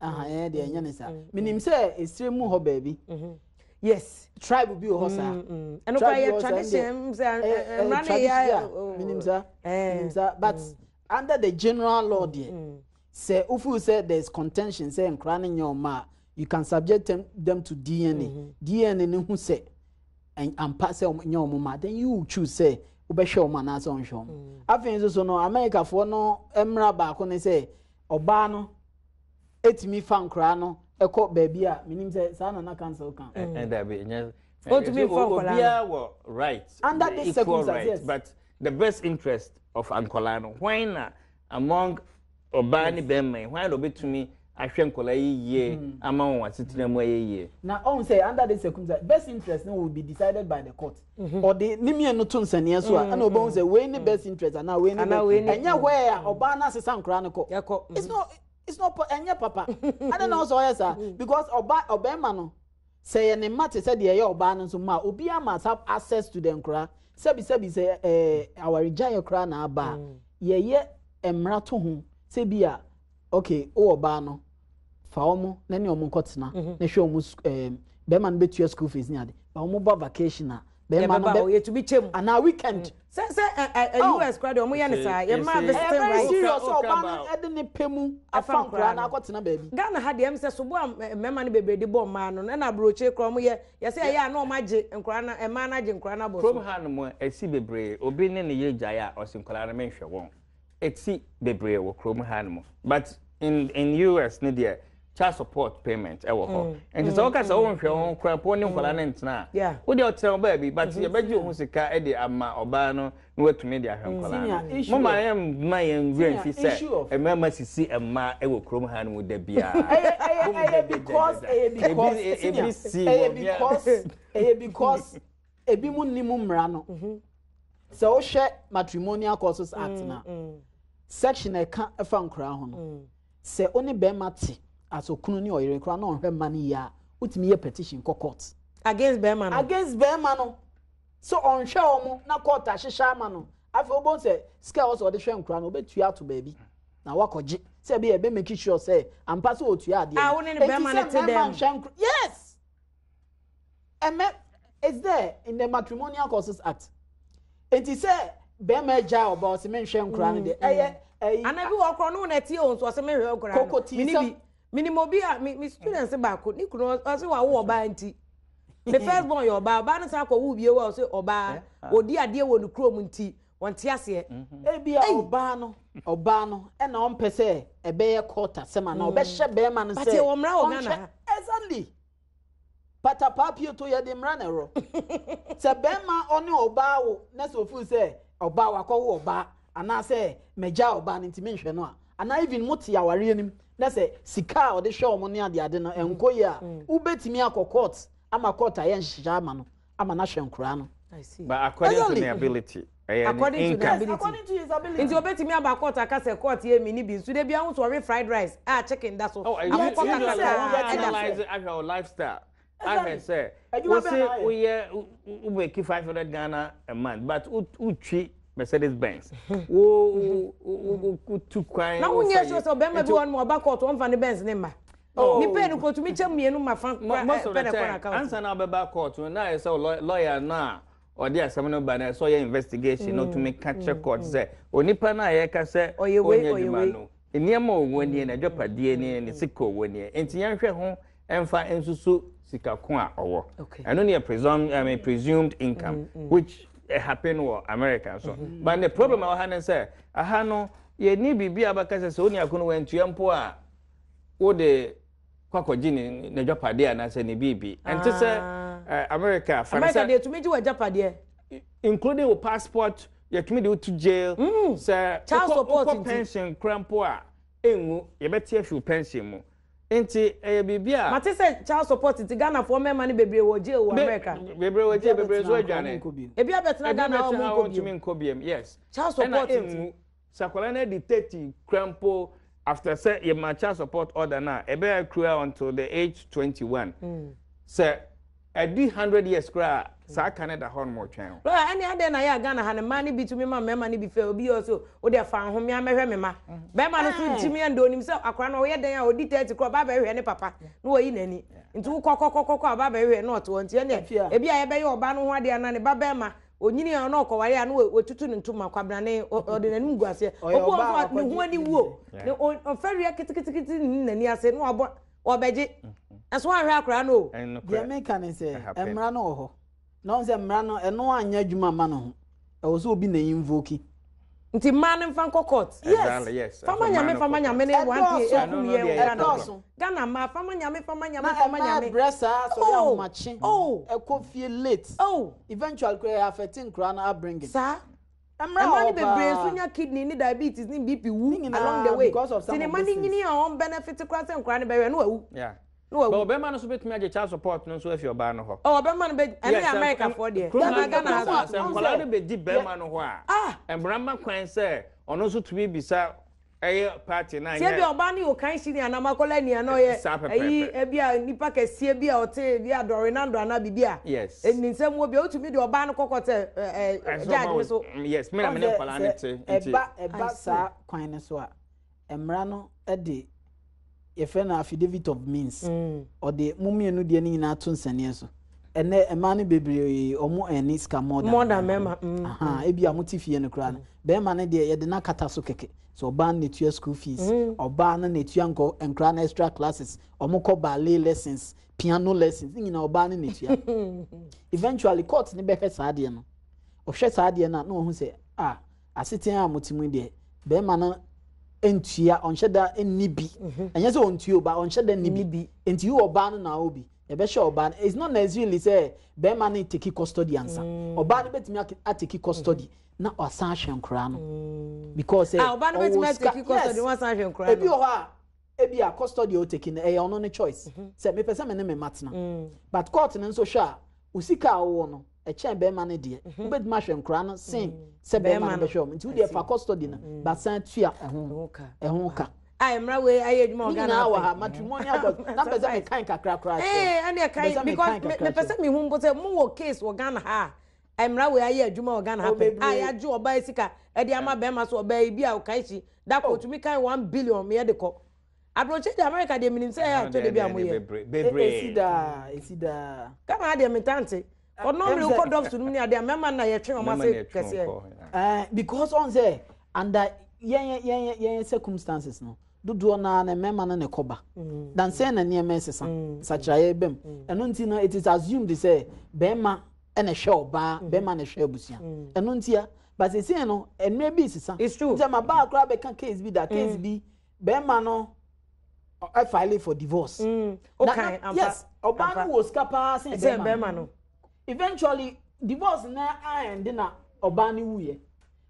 B: Aha ɛyɛ deɛ ɛnyɛ ne saa. Menim sɛ esire mu hɔ baabi.
A: Mm-hmm. Yes.
B: Tribe bi wɔ hɔ saa.
A: Mm, mm. Ɛno kora yɛ tradition sɛ mmara ne yɛ.
B: Menim saa. Menim saa but under the general law deɛ sɛ wofu sɛ there is contention sɛ nkora ne nyɛ ɔma a you can subject them, them to DNA. Mm -hmm. DNA ne hu sɛ. Ampa sɛ wɔn nyɛ wɔn mma, then you choose sɛ wobɛhwɛ wɔn anaasɛ ɔnhwɛ wɔn. Afei nso so no, Amerikafoɔ no mmara baako ne sɛ ɔbaa no etumi fa nkoraa no ɛkɔ baabi a menim sɛ saa na na council ka.
C: Ɛdabi nyɛ.
A: Otumi nfa nkɔlaa no.
C: Obiara wɔ right.
B: Under this circumstance, yes.
C: But the best interest of nkɔlaa no, when na among ɔbaa ne bɛrima yi, hwan na ɔbɛtumi ahwɛ nkɔlaa yi yie hmm. ama wɔn asetena mu ayɛ yie.
B: Na ɔn sɛ under this circumstance best interest no will be decided by the court. Mhm. Ɔde ne mmienu to nsɛnniɛ so a mm, ɛna ɔbɛhu mm. sɛ wei ne best interest anaa wei ne best ɛnyɛ hɔ a ɔbaa no asesa nkɔlaa no kɔ. It's not it's not ɛnyɛ papa. Adi na ɔsɛ ɔyɛ saa because ɔba ɔbɛrima no. Sɛ yɛ ne mma te sɛ deɛ ɛyɛ ɔbaa no nso mma a, obiara must have access to the nkoraa. Sɛbi sɛbi sɛ ɛɛ awaregyaeɛ koraa na aba a, yɛyɛ mmara to ho sɛ bi a okay wowɔ ɔbaa no fa wɔn na ne wɔn nkɔtena na hwɛ wɔn ɛɛ bɛrima no bɛtua school fees ne ade, ba wɔn ba vacation a bɛrima no bɛ
A: yɛtumi kyɛ mu
B: anaa weekend. Mm.
A: Sɛ sɛ ɛ ɛ US kora deɛ wɔn yɛ ne saa yɛ maa visiting
B: right. Ɛyɛ very serious sɛ ɔbaa no ɛde ne pɛ mu afa nkora no akɔtena baabi.
A: Ghana ha deɛ ɛm sɛ sobo a mmarima no bebree de bɔ mmaa no ɛna aburokyire kora wɔn yɛ yɛsɛ ɛyɛ a na wɔn agye nkora no mmaa no agye nkora no abɔ so.
C: Kurom ha nom ɛsi bebree obi ne ne yere gyae a ɔsi nkora no menhwɛ wɔn. Ɛsi bebree wɔ kurom ha nom but in in US ne deɛ child support payment ɛwɔ hɔ mm. nti sɛ woka sɛ mm. wonhwɛ ho kora po ne nkwadaa no ntena a wode ɔtena wo baabi but mm-hmm. yɛbɛgye wo ho sika de ama ɔbaa no na watumi de ahwɛ nkwadaa no moma yɛmma yɛn werɛ mfi sɛ mmarima sisi mmaa wɔ kurom ha no mu da biara
B: ɛyɛ because ɛyɛ because ɛyɛ because ɛyɛ because ebi mu nni mu mmara no mhm. sɛ wohwɛ matrimonial causes act na mm, mm. section ɛka ɛfa nkoraa ho no mm. sɛ wo ne bɛrima te as okunu ne ɔyere koraa na ɔnhwɛ mma no yie a wotumi yɛ petition kɔ court.
A: Against bɛrima no.
B: Against bɛrima no sɛ ɔnhwɛ wɔn na court ahyehyɛ ama no afei wobɛhu sɛ sika a wɔsɛ ɔde hwɛ nkora no wobɛtua ato baabi na wakɔgye sɛ ebi yɛ bɛ make sure sɛ ampa sɛ ɔtua adeɛ
A: no. A wo ne ne bɛrima no te dɛm.
B: Nhwɛ nkora yes. Ɛmɛ it's there in the matrimonial causes act. Enti sɛ bɛrima agya ɔba ɔsɛ menhwɛ nkora no deɛ ɛyɛ ɛyi.
A: Ana bi wɔ korɔ no na ɛte o nso ɔsɛ menhwɛ nkora no.
B: Koko ti sɛ.
A: Minim obi a me me students baako ne kunu ɔsɛ wawo ɔbaa nti. Ne first born yɛ ɔbaa ɔbaa no san akɔ wo bio a ɔsɛ ɔbaa ɔdi adeɛ wɔ ne kurom nti wɔnte aseɛ.
B: Ebi a ɔbaa no ɔbaa no ɛna ɔmpɛ sɛ ɛbɛyɛ court asɛm anaa ɔbɛhyɛ bɛrima no sɛ
A: ɔnhwɛ
B: exactly. Patapaa pieto yɛde mmara na ɛworɔ. Sɛ bɛrima ɔne ɔbaa wo na sɛ ofeel sɛ ɔbaa wakɔwo ɔbaa anaasɛ magyaa ɔbaa no nti menhwɛ no a anaa even mo te awareɛ no mu na sɛ sika a ɔde hwɛ wɔn ne adeade no ɛnkɔ yie a wobɛtumi akɔ court ama court ayɛ nhyehyɛ ama no ama no ahwɛ nkoraa no.
C: But according to ne ability. Ɛyɛ
A: According
C: ne
A: to
C: income.
A: the
B: According to his ability.
A: Nti obetumi aba court aka sɛ court yɛ mi ni bi nso de bi ahosuo ɔwe fried rice a chicken da so.
C: Oh,
A: Akokɔ
C: usually
A: kakra
C: wɔn
A: ɛda so.
C: analyze ahwɛ wo lifestyle. Ahwɛ sɛ
B: Adwuma
C: wose
B: bɛn na ayɛ?
C: woyɛ wo make 500 Ghana a month but wotwi Mercedes Benz. Wo wo wo tu kwan.
A: Na wonyɛ sure sɛ ɔbɛrima bi wɔ hɔ nom ɔba court ɔmfa ne Benz ne mma.
C: Oh.
A: Ne pay no kò tumi kyɛ mmienu ma fa
C: Most
A: pɛ
C: of the
A: na ɛkɔ
C: time,
A: n'account.
C: ansa na wobɛba court no na ayɛ sɛ lawyer no a ɔde asɛm no ba no ɛsɛ ɔyɛ investigation na ɔtumi ka kyerɛ court sɛ onipa no a yɛka sɛ
A: Ɔyɛ wei,
C: ɔnyɛ
A: ɔyɛ
C: adwuma
A: wei.
C: no nneɛma a ɔwɔ nie n'adwapadeɛ nie ne sika ɔwɔ nie nti yɛnhwɛ ho mfa nsusu sika ko a ɔwɔ ɛno ne yɛ presumed, I mean, presumed income which happen wɔ America nso but the problem a ɛwɔ ha ne sɛ aha no yɛnni biribi a bɛka sɛ sɛ onua ko no wantua mpo a wode kɔ akɔgye ne n'adwapadeɛ anaasɛ ne biribi ɛnte sɛ ah. America fa
A: no sɛ America deɛ tumi gye w'agyapadeɛ
C: including wo passport yɛtumi de wo to jail mm. sɛ wokɔ pension kora mpo a ɛngu yɛbɛte ahwi wo pension mu nti ɛyɛ biribi a.
A: mate sɛ child support nti ghanafoɔ mmarima no bebree wɔ jail wɔ america.
C: bebree wɔ jail bebree nso adwane.
A: ebi abɛtena ghana a wɔn
C: nkɔ biem. nkɔ biem yes.
A: child support
C: nti ɛna ɛngu Sɛ akwadaa no adi 30 kura mpo after sɛ yɛma child support order no a, ɛbɛyɛ accrual until the age 21. Sɛ adi 100 years koraa a, saa ka no da hɔ nom ɔtwɛn wo.
A: Lawyer, ɛne adɛn na yɛ a Ghana ha no mmaa no bi tumi ma mmarima no bi fɛ, obi yɛ ɔsɛ wo deɛ fa ho, me ara mɛhwɛ me mma. Barima no nso tumi ɛnde onim sɛ akwadaa no ɔyɛ dɛn a ɔdi 30 koraa ɔba abɛhwehwɛ ne papa na wayi n'ani. Nti wokɔ kɔ kɔ kɔ a ɔba abɛhwehwɛ na ɔte hɔ. Nti ɛnneɛ ebi a yɛbɛyɛ ɔbaa no ho adeɛ anaa ne ba barima Onyini a na ɔkɔware a na watutu ne ntoma kwabrane ɔde n'anim gu aseɛ.
B: Ɔyɛ
A: Obi wɔ
B: ɔbaa
A: nso a ne ho
B: wakɔgye
A: ani wuo. Ne ɔfɛreɛ ketekete ne n'ani ase na wabɔ ɔbɛgye. Ɛso anhwɛ akwaraa no o.
B: Deɛ meka ne sɛ mmara no wɔ hɔ. Na ɔn sɛ mmara no ɛno anyɛ adwuma mma ne ho. Ɛwɔ sɛ obi na invoke.
A: Nti mmaa no mfa nkɔ court.
C: Exactly, yes.
A: Fama nyame fama nyame ne one thing
B: Ɛdɔɔso.
A: ekum yɛn wɔ Ghana.
B: Ɛdɔɔso.
A: Ghana mmaa fama nyame fama nyame
B: Na
A: fama
B: ɛmaa
A: nyame.
B: brɛ saa sɔre
A: Oh,
B: ahomakye.
A: oh.
B: Ɛkɔ fie late.
A: Oh.
B: Eventually koraa ɛyɛ affect nkoraa no upbringing.
A: Saa.
B: Mmra
A: Mmaa no
B: hɔ
A: bebree nso
B: paa.
A: nya kidney ne diabetes ne BP wu
B: Ne nyinaa
A: along the way.
B: because of some
A: Nti ne
B: of
A: mma no
B: these
A: nyini a wɔn benefit koraa sɛ nkoraa no bɛwɛ no wawu.
C: Yeah.
A: No wawu.
C: But ɔbɛrima no nso bɛtumi agye child support no nso afi ɔbaa no hɔ.
A: Oh, ɔbɛrima no bɛ ɛno
C: Yes,
A: yɛ
C: sɛ-
A: America foɔ deɛ.
C: kurom
A: Ghana
C: ha
A: Ghana ha
C: sɛ
A: so.
C: sɛ nkwadaa no bɛdi bɛrima no hɔ a
A: Ah.
C: mmara ma kwan sɛ ɔno nso tumi bisa ɛyɛ party na
A: Tie bi ɔbaa no yɛ ɔkan hyini anaa makɔla ni anaa ɔyɛ
C: Saa pɛpɛɛpɛ.
A: ɛyi ebi a nipa kɛseɛ bi a ɔte bi a dɔre nando anaa bibi a.
C: Yes.
A: Ɛni nsɛm wɔ bi a otumi de ɔbaa no kɔkɔ sɛ ɛ ɛ
C: Ɛsɛ
A: judge
C: ɔma
A: mi
C: wo-
A: so.
C: Yes, me na me ne
B: Ɔn sɛ-
C: nkwadaa no
B: sɛ
C: te nti.
B: Ɛba ɛba
A: I see.
B: saa kwan no so a mmara no de yɛfrɛ no affidavit of means. Ɔde mo mmienu deɛ no nyinaa to nsɛnniɛ so. Ɛnɛ mmaa no bebree ɔmo ɛni sika more than
A: More than mmarima.
B: Aha, ebi a mo te fie no koraa no bɛrima no deɛ yɛde n'akata so kɛkɛ so ɔbaa no na etua school fees, ɔbaa no na etua nkɔ nkora no extra classes, ɔmo kɔ ballet lessons, piano lessons, ne nyinaa ɔbaa no na etua. Eventually court ne bɛhwɛ saa adeɛ no, ɔhwɛ saa adeɛ no a na ɔho sɛ ah, asetena a mo te mu yi deɛ bɛrima no ntua, ɔnhyɛ da nni bi, ɛnyɛ sɛ ɔntua o, ba ɔnhyɛ da nni bi, nti yi ɔbaa no na ɔwɔ bi yɛbɛhyɛ ɔbaa no. It's not necessarily sɛ bɛrima no take custody ansa, ɔbaa no bɛtumi atake custody na ɔsan ahwɛ nkoraa no because
A: Ah, ɔbaa no bɛtumi
B: ɔwɔ sika.
A: atake custody
B: Yes.
A: na wasan ahwɛ nkoraa
B: Ebi
A: no.
B: wɔ hɔ a ebi a custody a ɔtake no ɛyɛ ɔno ne choice sɛ mepɛ sɛ me ne me ma tena, but court no nso hwɛ a osika a ɔwɔ no ɛkyɛn bɛrima no deɛ, wobɛtumi ahwɛ nkoraa no sen sɛ bɛrima
A: Bɛrima
B: no
A: no.
B: bɛhwɛ wɔn, nti wodeɛ fa custody no but san tua ɛho
A: Ɛho ka.
B: Ɛho ka.
A: A mmara wei ayɛ adwuma wɔ
B: Ne
A: Ghana
B: nyinaa wɔ
A: afei.
B: ha, matrimonial court na mpɛ sɛ mekan kakra koraa kyerɛ.
A: Ee, ɛne
B: Mpɛ
A: ɛkan
B: sɛ
A: because
B: mekan kakra
A: mepɛ sɛ mehu mpo sɛ mowɔ case wɔ Ghana ha a mmara wei ayɛ adwuma wɔ Ghana ha
B: Oh,
A: pɛ a
B: bebree.
A: yɛagye ɔbaa yi sika ɛde ama bɛrima so ɔbaa yi bi a ɔkae hyi da kɔ otumi kan 1 billion meyɛ de kɔ aburokyi de America deɛ, menim sɛ ɛyɛ atɔ de bi a moyɛ.
C: Bebree.
B: Esi
C: Bebree.
B: daa, esi daa.
A: Ghana ha deɛ mentante ɔno mmere wokɔ dɔf no mu ne adeɛ a mmarima na yɛtwe wɔn
C: Mmarima
A: ase
C: na yɛtwe wɔn
A: kɛseɛ.
C: kɔ, yeah.
B: Because ɔn sɛ under yɛn circumstances no dodoɔ naa na mmarima no na ɛkɔba dansɛn na nneɛma ɛsesa sakyerɛeɛ bɛm, ɛno nti no it is assumed sɛ bɛrima ɛna ɛhwɛ ɔbaa, bɛrima na ɛhwɛ abusua, ɛno nti a but seesei no mmerɛ bi sesa.
A: It's true.
B: Nti ma baa koraa bɛka case bi da, case bi bɛrima no ɛ file for divorce.
A: Okay, ampa.
B: Yes, ɔbaa no wɔ sika paa sen
A: sɛ
B: bɛrima no.
A: Bɛrima no.
B: Eventually divorce na ɛnde na ɔbaa no wuyɛ,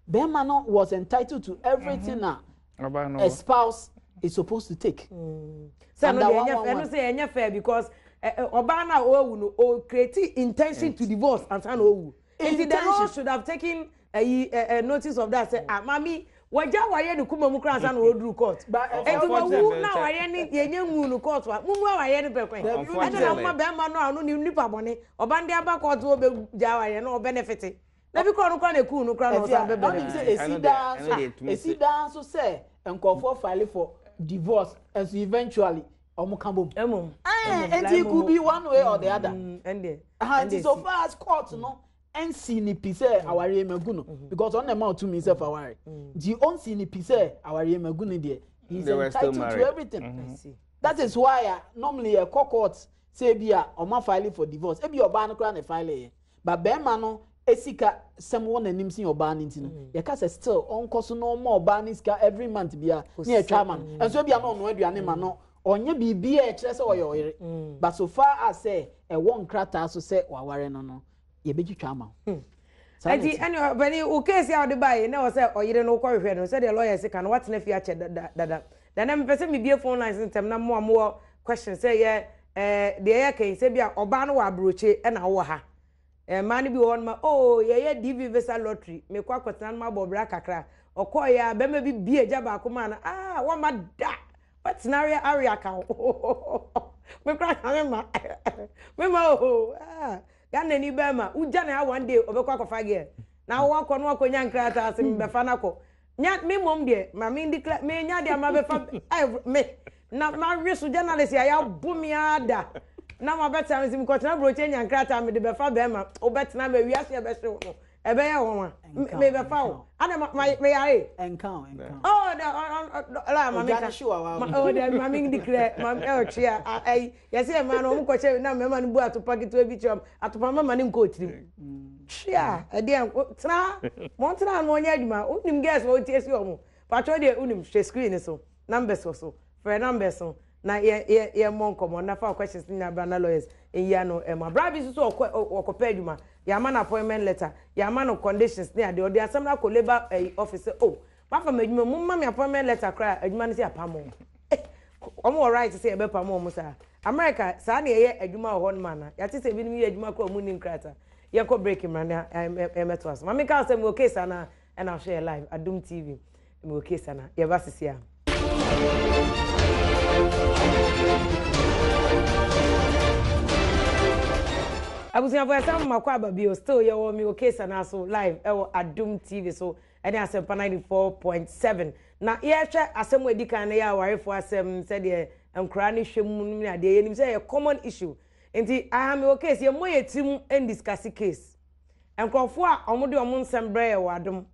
B: bɛrima no was entitled to everything na
C: Ɔbaa no
B: a spouse is supposed to take.
A: Sɛ no
B: Under
A: deɛ
B: one
A: ɛnyɛ
B: one
A: fair, ɛno
B: one.
A: sɛ ɛnyɛ fair because ɔbaa no a ɔwawu no o create intention to divorce ansa na ɔwu, nti the law
B: Intention.
A: should have taken ɛyi ɛ ɛ notice of that sɛ ah, maami wɔgya awareɛ ne kuma mu koraa ansa na ɔduru court.
B: But,
A: nti wawu
C: Unfortunately,
A: na awareɛ ne yɛnyɛ ngu no court a mumu awareɛ no pɛ kwan ɛna na
C: Unfortunately.
A: moma bɛrima no a ɔno ne nipa bɔne ɔba no de aba court wɔ bɛgya awareɛ no ɔbenefit na bi kora no kora na eku no kora na ɔsan bɛ
B: Ɔnim
A: benefit.
B: sɛ esi
C: Ɛno deɛ-
B: daa
C: ɛno deɛ
B: nso
C: etumi
B: esi
C: si.
B: daa nso sɛ nkɔfoɔ file for divorce and so eventually ɔmo ka bom.
A: Emom.
B: Ɛɛ nti it could be one way or the other.
A: Ɛndeɛ.
B: Aha, nti so far as court no ɛnsi ne pi sɛ awareɛ magu no because ɔno na ɛma ɔtumi sɛ fa ware nti ɔnsi ne pi sɛ awareɛ magu no deɛ, he is
C: They were still
B: entitled to
C: married.
B: everything. That is why normally ɛkɔ court sɛ ebi a ɔma file for divorce, ebi ɔbaa no koraa na file yɛ, but bɛrima no esika sɛm wɔ n'anim sin ɔbaa no nti no yɛka sɛ still ɔnkɔ so na ɔma ɔbaa no sika every month bia ne yɛtwa ama no, ɛnso ebi a na ɔno aduane ma no ɔnyɛ biribi a ɛkyerɛ sɛ ɔyɛ ɔyere, but so far as sɛ ɛwɔ nkrataa so sɛ waware no yɛbɛtwitwa ama wo. Saa na
A: Nti
B: ɛte.
A: ɛne ɔbɛni wo case a ɔde baeɛ na wɔ sɛ ɔyere no wokɔhwehwɛ no sɛdeɛ lawyer sika no watena fie akyɛ dada dada dada. Mepɛ sɛ mebie phone lines ntɛm na mo a mowɔ question sɛ yɛ deɛ ɛyɛ kɛn sɛ bi a ɔbaa no wɔ aburokye ɛna wowɔ ha, mmaa no bi wɔ hɔ nom a oh, yɛyɛ DV visa lottery, mekɔ akɔtena no ma abɔ bra kakra, ɔkɔɔ yɛ a bɛrima bi bie agya baako maa no ah, wɔma da watena awe awe aka wo mekora ka me ma o ah, Ghana ni bɛrima wogya ne ha one day ɔbɛkɔ akɔfa girl na wɔkɔ no wakɔnya nkrataa ase mbɛfa no akɔ nya me mmom deɛ ma me declare me nya deɛ ma bɛfa ɛy me na ma we so journalist a yɛabo me ada na ma bɛtena me sɛ mekɔtena burokyi anya nkrataa mede bɛfa bɛrima wobɛtena ma wiase ɛbɛhyew no. Ɛbɛyɛ wɔn a mebɛfa wo ana meyare.
B: Ɛnka o ɛnka
A: o. Oh da ɔla maame ka oh da maame declare maame ɔtwe a ɛyi yɛsɛ yɛ mmaa no wɔn kɔhyɛ na mmarima no bu atopa ketewa bi kyerɛ wɔn atopa mama ne nkɔ tirim twe a ɛdeɛ tena wɔn tena ano wɔnyɛ adwuma wonim girls wɔn tie si wɔn patro deɛ wonim hwɛ screen so numbers wɔ so frɛ numbers no na yɛ yɛ yɛ mmɔ nkɔmɔ na fa questions nyinaa bra na lawyers nyi ano ɛma bra bi nso so ɔkɔ ɔkɔpɛ adwuma yɛama no appointment letter yɛama no conditions ne adeɛ ɔde asɛm no akɔ labour ɛyi office sɛ oh mafa m'adwuma mu mma me appointment letter koraa adwuma no sɛ apam wɔn wɔn wɔ right sɛ yɛbɛpam wɔn saa America saa na yɛyɛ adwuma wɔ hɔ nom ana yɛate sɛ ebinom yɛ adwuma koraa wɔn nni nkrataa yɛnkɔ break mmra na ɛmɛto aso maame nka sɛ mewɔ case anaa ɛna ahwɛ yɛ live Adum TV mewɔ case ana yɛba sisi a. Abusuafo ɛsan mo makɔ aba bio still yɛwɔ mewɔ case anaa so live ɛwɔ Adum TV so ɛne Asɛmpa 94.7 na yɛhwɛ asɛm a ɛdi kan no yɛ awarefoɔ asɛm sɛdeɛ nkoraa ne hwɛ mu ne adeɛ yɛnim sɛ ɛyɛ common issue nti aha mewɔ case yɛmmɔ yɛ tirim ndiscuss case Nkurɔfoɔ a wɔde wɔn nsɛm brɛ yɛ wɔ adom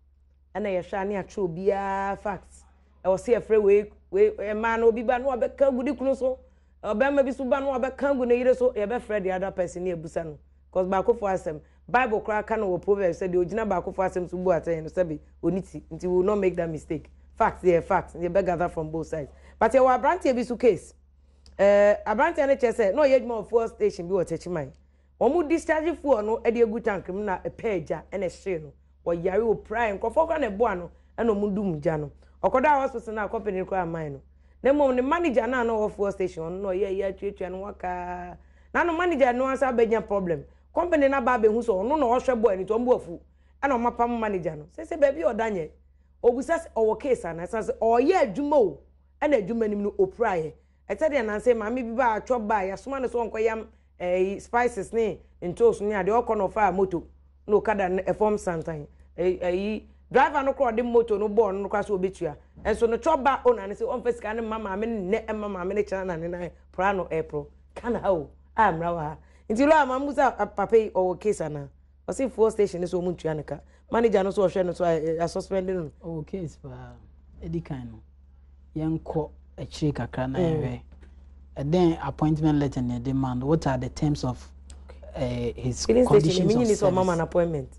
A: ɛna yɛhwɛ a ne yɛatwerɛ obiara facts. Ɛwɔ sɛ yɛfrɛ wei wei mmaa no obi ba no wabɛka agu ne kunu so, ɔbarima bi so ba no wabɛka agu ne yere so, yɛbɛfrɛ the other person ne yɛabusa no. Cause baakofoɔ asɛm, Bible koraa ka no wɔ Proverbs sɛ deɛ ɔgyina baakofoɔ asɛm so bu atɛn no sɛbe ɔnni ti. Nti we will not make that mistake. Facts deɛ yɛ facts, yɛbɛ gather from both sides. But yɛwɔ aberanteɛ bi so case. Ɛɛ aberanteɛ no kyerɛ sɛ na ɔyɛ adwuma wɔ fuel station bi wɔ Techiman. Wɔn discharge fuel no de agu tank mu na ɛpɛɛ gya na ɛhyee no. Ɔyare, ɔpirae, nkurɔfoɔ koraa na ɛboa no na wɔn dum gya no. Ɔkɔdaa hospital no a company no koraa mmae no. Na mmom ne manager no a na ɔwɔ fuel station hɔ no na ɔyɛ yɛ atuatua ne ho aka. Na no manager no asan abɛnya problem. Company no aba abɛhu sɛ ɔno na ɔhwɛ boy no nti wɔn bo afu ɛna wɔn apam manager no. Seesei baabi a ɔda nyɛ. Ɔbisa sɛ ɔwɔ case anaa? Ɛsan sɛ ɔreyɛ adwuma o ɛna adwuma no mu no ɔpiraeɛ. Ɛte sɛ deɛ nnansa yi maame bi baa chop bar yɛasoma no sɛ ɔnkɔyam ɛyi spices ne ntoosi ne adeɛ ɔkɔ na ɔfaa moto na okada no ɛfam santan ɛyi driver no koraa ɔde moto no bɔɔ no koraa sɛ ɔbɛtua nso no chop bar owner no sɛ ɔmfa sika no mma maame no nnɛ mma maame no kyena na ne nan pra no ɛpro Ghana ha o a mmara wɔ ha nti lɔya maame bu sɛ papa yi ɔwɔ case anaa ɔse fuel station no so ɔmo ntua ne ka manager no so ɔhwɛ no so a suspend no.
B: Ɔwɔ case paa edi kan no yɛnkɔ akyire kakra na yɛhwɛ ɛdɛn appointment letter na ɛde ma no what are the terms of uh, his
A: Filling station
B: conditions
A: of
B: of
A: service ɔma
B: service
A: an appointment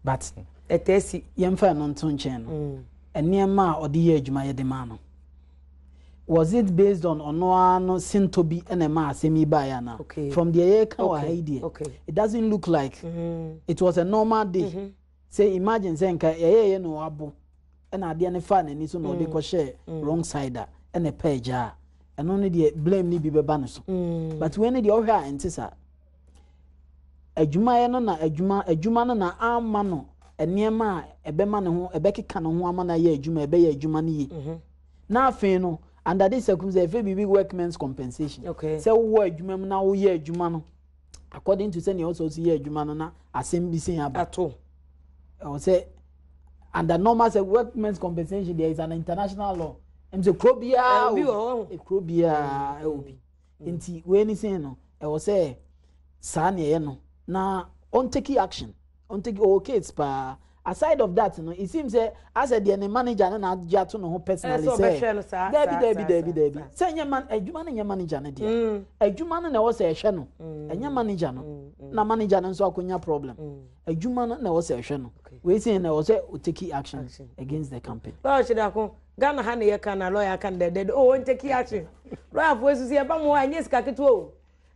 B: but
A: ɛtɛ si
B: yɛmfa ɛno nto nkyɛn no nneɛma a ɔde yɛ adwuma yɛde ma no was it based on ɔno ara no sintɔ bi na ɛma asɛm yi baeɛ anaa
A: Okay.
B: from deɛ yɛreka wɔ ha
A: Okay,
B: yi deɛ
A: okay.
B: it doesn't look like it was a normal day mm -hmm. sɛ imagine sɛ nka yɛyɛyɛ na wabo ɛna adeɛ no faa n'ani so na ɔde kɔhyɛɛ wrong side a ɛna ɛpɛ agya a ɛno no deɛ blame no bi bɛba no so but wei no deɛ ɔhwɛ a ɛnte saa adwumayɛ no na adwuma adwuma no na ama no nneɛma a ɛbɛma ne ho ɛbɛkeka ne ho ama no ayɛ adwuma ɛbɛyɛ adwuma no yie na afei no under this circumstance yɛfrɛ biribi workmen's compensation
A: Okay.
B: sɛ wowɔ adwuma mu na woyɛ adwuma no according to sɛnea ɔsɛ ɔsi yɛ adwuma no na asɛm bi sɛn aba
A: ato
B: ɛwɔ sɛ under normal sɛ workmen's compensation there is an international law ɛm sɛ kuro biara
A: Obi wɔ hɔ.
B: wɔ kuro biara ɛwɔ bi nti wei ni sɛn no ɛwɔ sɛ saa na ɛyɛ no na ɔn take action ɔn take ɔwɔ case paa aside of that no it seems sɛ asɛ deɛ ne manager no na agye ato ne ho personally
A: Ɛsɛ ɔbɛhwɛ no saa,
B: dɛbi
A: saa,
B: dɛbi
A: saa,
B: dɛbi
A: saa,
B: dɛbi
A: saa.
B: sɛ ɛnyɛ man adwuma no nyɛ manager no deɛ adwuma no na ɛwɔ sɛ ɛhwɛ no ɛnyɛ manager no na manager no nso akɔnya problem adwuma no na ɛwɔ sɛ ɛhwɛ no wei sɛ na ɛwɔ sɛ o take action
A: Action.
B: against the company.
A: lɔya kyerɛ Ghana ha ne yɛka na lɔya aka no dɛdɛdɛ o wɔn take action lɔya fo esusu yɛba mu hɔ a ɛnyɛ sika ketewa o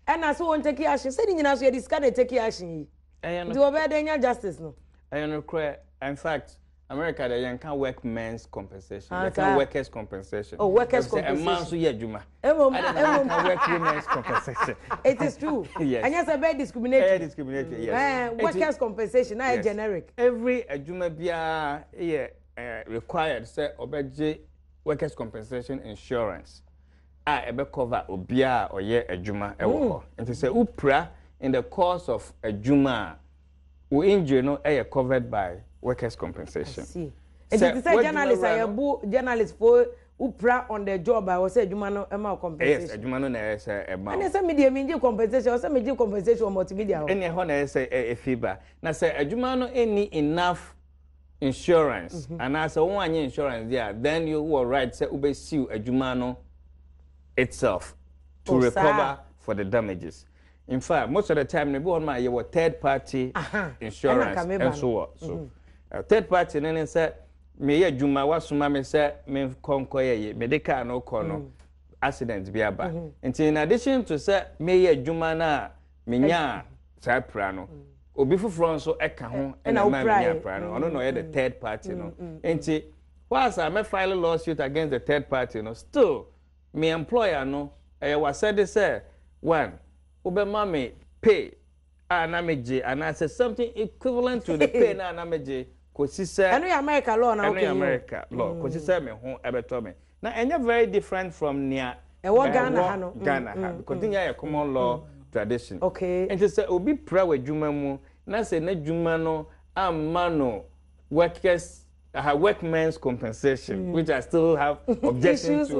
A: ɛna so wɔn take action sɛde nyinaa so yɛde sika na take action yi
C: ɛyɛ
A: nti
C: no
A: wɔbɛyɛ dɛ nya justice no.
C: ɛyɛ nokorɛ in fact America de yɛnka workmen's compensation
A: Ah,
C: yɛka
A: saa.
C: workers compensation.
A: Oh, workers
C: Ɛfiri sɛ Mmaa nso yɛ adwuma.
A: Emom
C: Ɛna na
A: emom
C: yɛka work women's compensation.
A: it is true
C: Yes.
A: ɛnyɛ sɛ bɛyɛ
C: Ɛyɛ
A: discriminatory
C: discriminatory yes.
A: ɛɛ
C: Enti-
A: workers compensation na yɛ
C: Yes.
A: generic.
C: Every adwuma biara yɛ required sɛ ɔbɛgye workers compensation insurance a ɛbɛ cover obiara a ɔyɛ adwuma ɛwɔ hɔ. Nti sɛ wopira in the course of adwuma a wo injury no ɛyɛ covered by workers compensation.
A: See. Nti ti sɛ
C: w'adwuma
A: journalist a
C: wura no-
A: yɛbu journalist fo Wopira on the job a, ɛwɔ sɛ adwuma no ma wo compensation.
C: Yes, adwuma no na ɛyɛ sɛ ɛma wo.
A: Ɛne sɛ me deɛ mengye compensation, ɛwɔ sɛ megye compensation wɔ multimedia hɔ.
C: Ɛne ɛhɔ na ɛyɛ sɛ ɛfi ba. Na sɛ adwuma no nni enough insurance, mm -hmm. anaasɛ wɔn anyɛ insurance deɛ a, then you wɔ right sɛ wobɛ sue adwuma no itself to oh, recover for the damages. In fact, most of the time, no bi wɔ hɔ ma yɛwɔ third party insurance nso wɔ so. Mm -hmm. Third party no ne sɛ Meyɛ adwuma, wasoma me sɛ menkɔ nkɔyɛ yi, mede kaa no kɔ no, mm. accident bi aba. Mm-hmm. Nti in addition to sɛ meyɛ adwuma no a menyaa saa pira no, mm. obi foforɔ nso ka ho ɛna ɛma menya pira no, ɔno na ɔyɛ the mm. third party no. Nti whilst a mɛ file lawsuit against the third party no, still me employer no, ɛyɛ wasɛde sɛ one, wobɛma me pay a na megye anaasɛ something equivalent to the pay na na megye kɔsi sɛ.
A: Ɛno yɛ America law na
C: okay. Ɛno yɛ America law mm. kɔsi sɛ me ho ɛbɛtɔ me. Na ɛnyɛ very different from nea
A: ɛwɔ Ghana ha no.
C: Ghana ha mm, because ne mm, nyinaa yɛ common law tradition.
A: Okay.
C: Nti sɛ obi pira wɔ adwuma mu na sɛ n'adwuma no amma no workers uh, workmen's compensation mm. which I still have objection to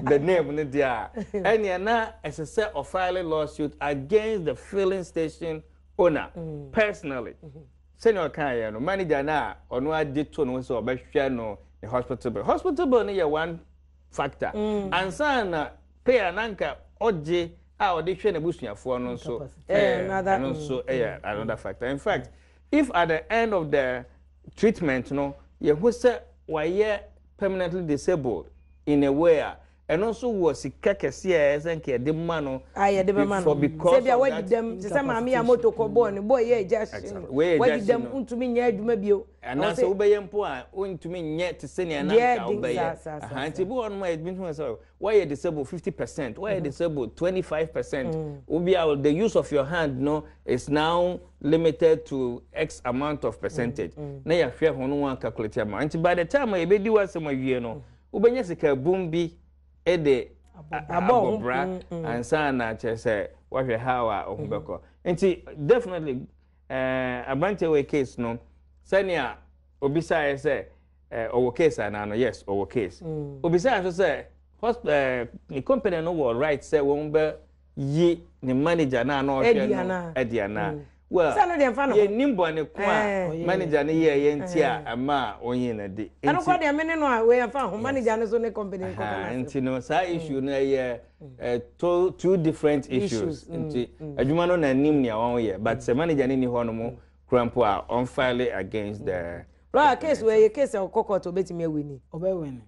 C: the name no deɛ a ɛnea na ɛsɛ sɛ ɔfile lawsuit against the filling station owner mm. personally mm-hmm. sɛnea ɔka yɛ no manager no a ɔno agye to no sɛ ɔbɛhwɛ no ne hospital bill hospital bill no yɛ one factor mm. ansa na pay a nanka ɔgye a ɔde hwɛ n'abusuafoɔ no nso ɛno nso yɛ another factor in fact if at the end of the treatment no yɛhu sɛ wayɛ permanently disabled in a way a ɛno nso wɔ sika kɛseɛ a ɛsɛ nka yɛde ma no
A: a yɛde bɛma no sɛ bia wadi dɛm te sɛ maame a moto kɔ bɔɔ ne bɔɔ yɛ agya hye no wadi dɛm ntumi nyɛ adwuma bio
C: anaasɛ wobɛyɛ mpo a wontumi nyɛ te sɛ nea na nka wobɛyɛ nti bi wɔ nom a yɛtumi hu sɛ Woayɛ disabled 50%, woayɛ mm-hmm. disabled 25%. Mm. Obi a the use of your hand no is now limited to X amount of percentage. Mm. Na yɛahwɛ ho no wɔn calculate ama. Nti by the time a yɛbɛdi w'asɛm awie no, wobɛnya sika bum bi de abɔ bra ansa na kyerɛ sɛ woahwɛ how a ɔho bɛkɔ. Nti definitely eh, aberanteɛ wɔ case no sɛnea obisaeɛ sɛ Eh, ɔwɔ case anaa no yes ɔwɔ case mm. obisaa nso sɛ hosp eh, ne company no wɔ right sɛ wɔn bɛ yi ne manager naa na ɔhwɛ no adi anaa mm. well yɛnim bɔne ko a eh. manager no yɛɛ yɛ nti a eh. ɛma a ɔnyi no de
A: ɛno kɔ deɛ mene no a wei ɛmfa ho manager no so ne company nkɔka
C: no nti no saa mm. issue no ɛyɛ eh, two different issues nti adwuma no na nim nea wɔn yɛ but sɛ manager no ni hɔ no mo kura mpo a ɔnfile against the
A: Lawyer case wei yɛ case a ɔkɔ court obetumi awini.
B: Ɔbɛwini.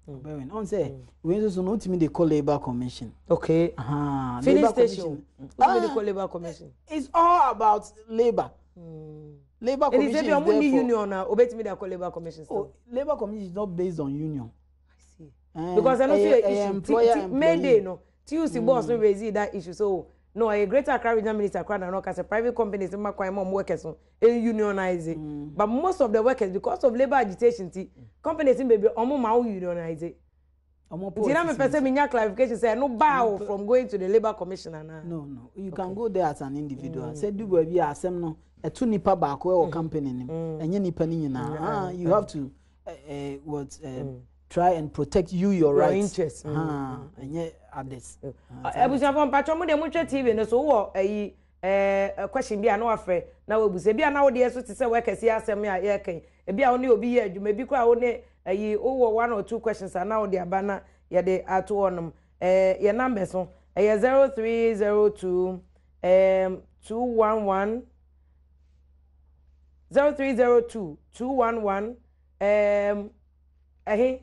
B: Ɔbɛwini. Ɔn sɛ wei nso so no wotumi de kɔ labour commission.
A: Okay.
B: Uh-huh.
A: Filling station. Wotumi de kɔ labour commission.
B: It's all about labour. Mm. Labour commission is there for.
A: Ɛni sɛ bi ɔmo ni union na obetumi de akɔ labour commission.
B: Oh, labour commission is not based on union.
A: I see. Because ɛno nso yɛ issue. May day no. TUC boss no raised that issue so no ɔyɛ Greater Accra Regional Minister koraa na na ɔka sɛ private companies mma kwan ma ɔmo workers no unionize mm. but most of the workers because of labour agitation ti companies no bebree ɔmo ma wo unionize. Nti na mepɛ sɛ menya clarification sɛ ɛno bar wo from going to the labour commission anaa.
B: No no you can go there as an individual. Sɛ du baabi a asɛm no ɛto nipa baako ɛwɔ mm. company no mu ɛnyɛ nipa no nyinaa ah you have to uh, uh, what uh, mm. try and protect you your, your rights.
A: interest.
B: Ah, ɛnyɛ others.
A: Abusuafo mpatwɔ mo deɛ mo hwɛ TV no so wɔ ɛyi ɛɛ question bi a na wafrɛ na wabusa ebi a na wodeɛ so te sɛ workers yi asɛm a yɛreka yi ebi a wo ne obi yɛ adwuma ebi koraa wo ne ɛyi wowɔ one or two questions a na wode aba na yɛde ato hɔnom ɛɛ yɛ numbers no ɛyɛ 0302 ɛɛm 211 0302 211 ɛɛm ɛhe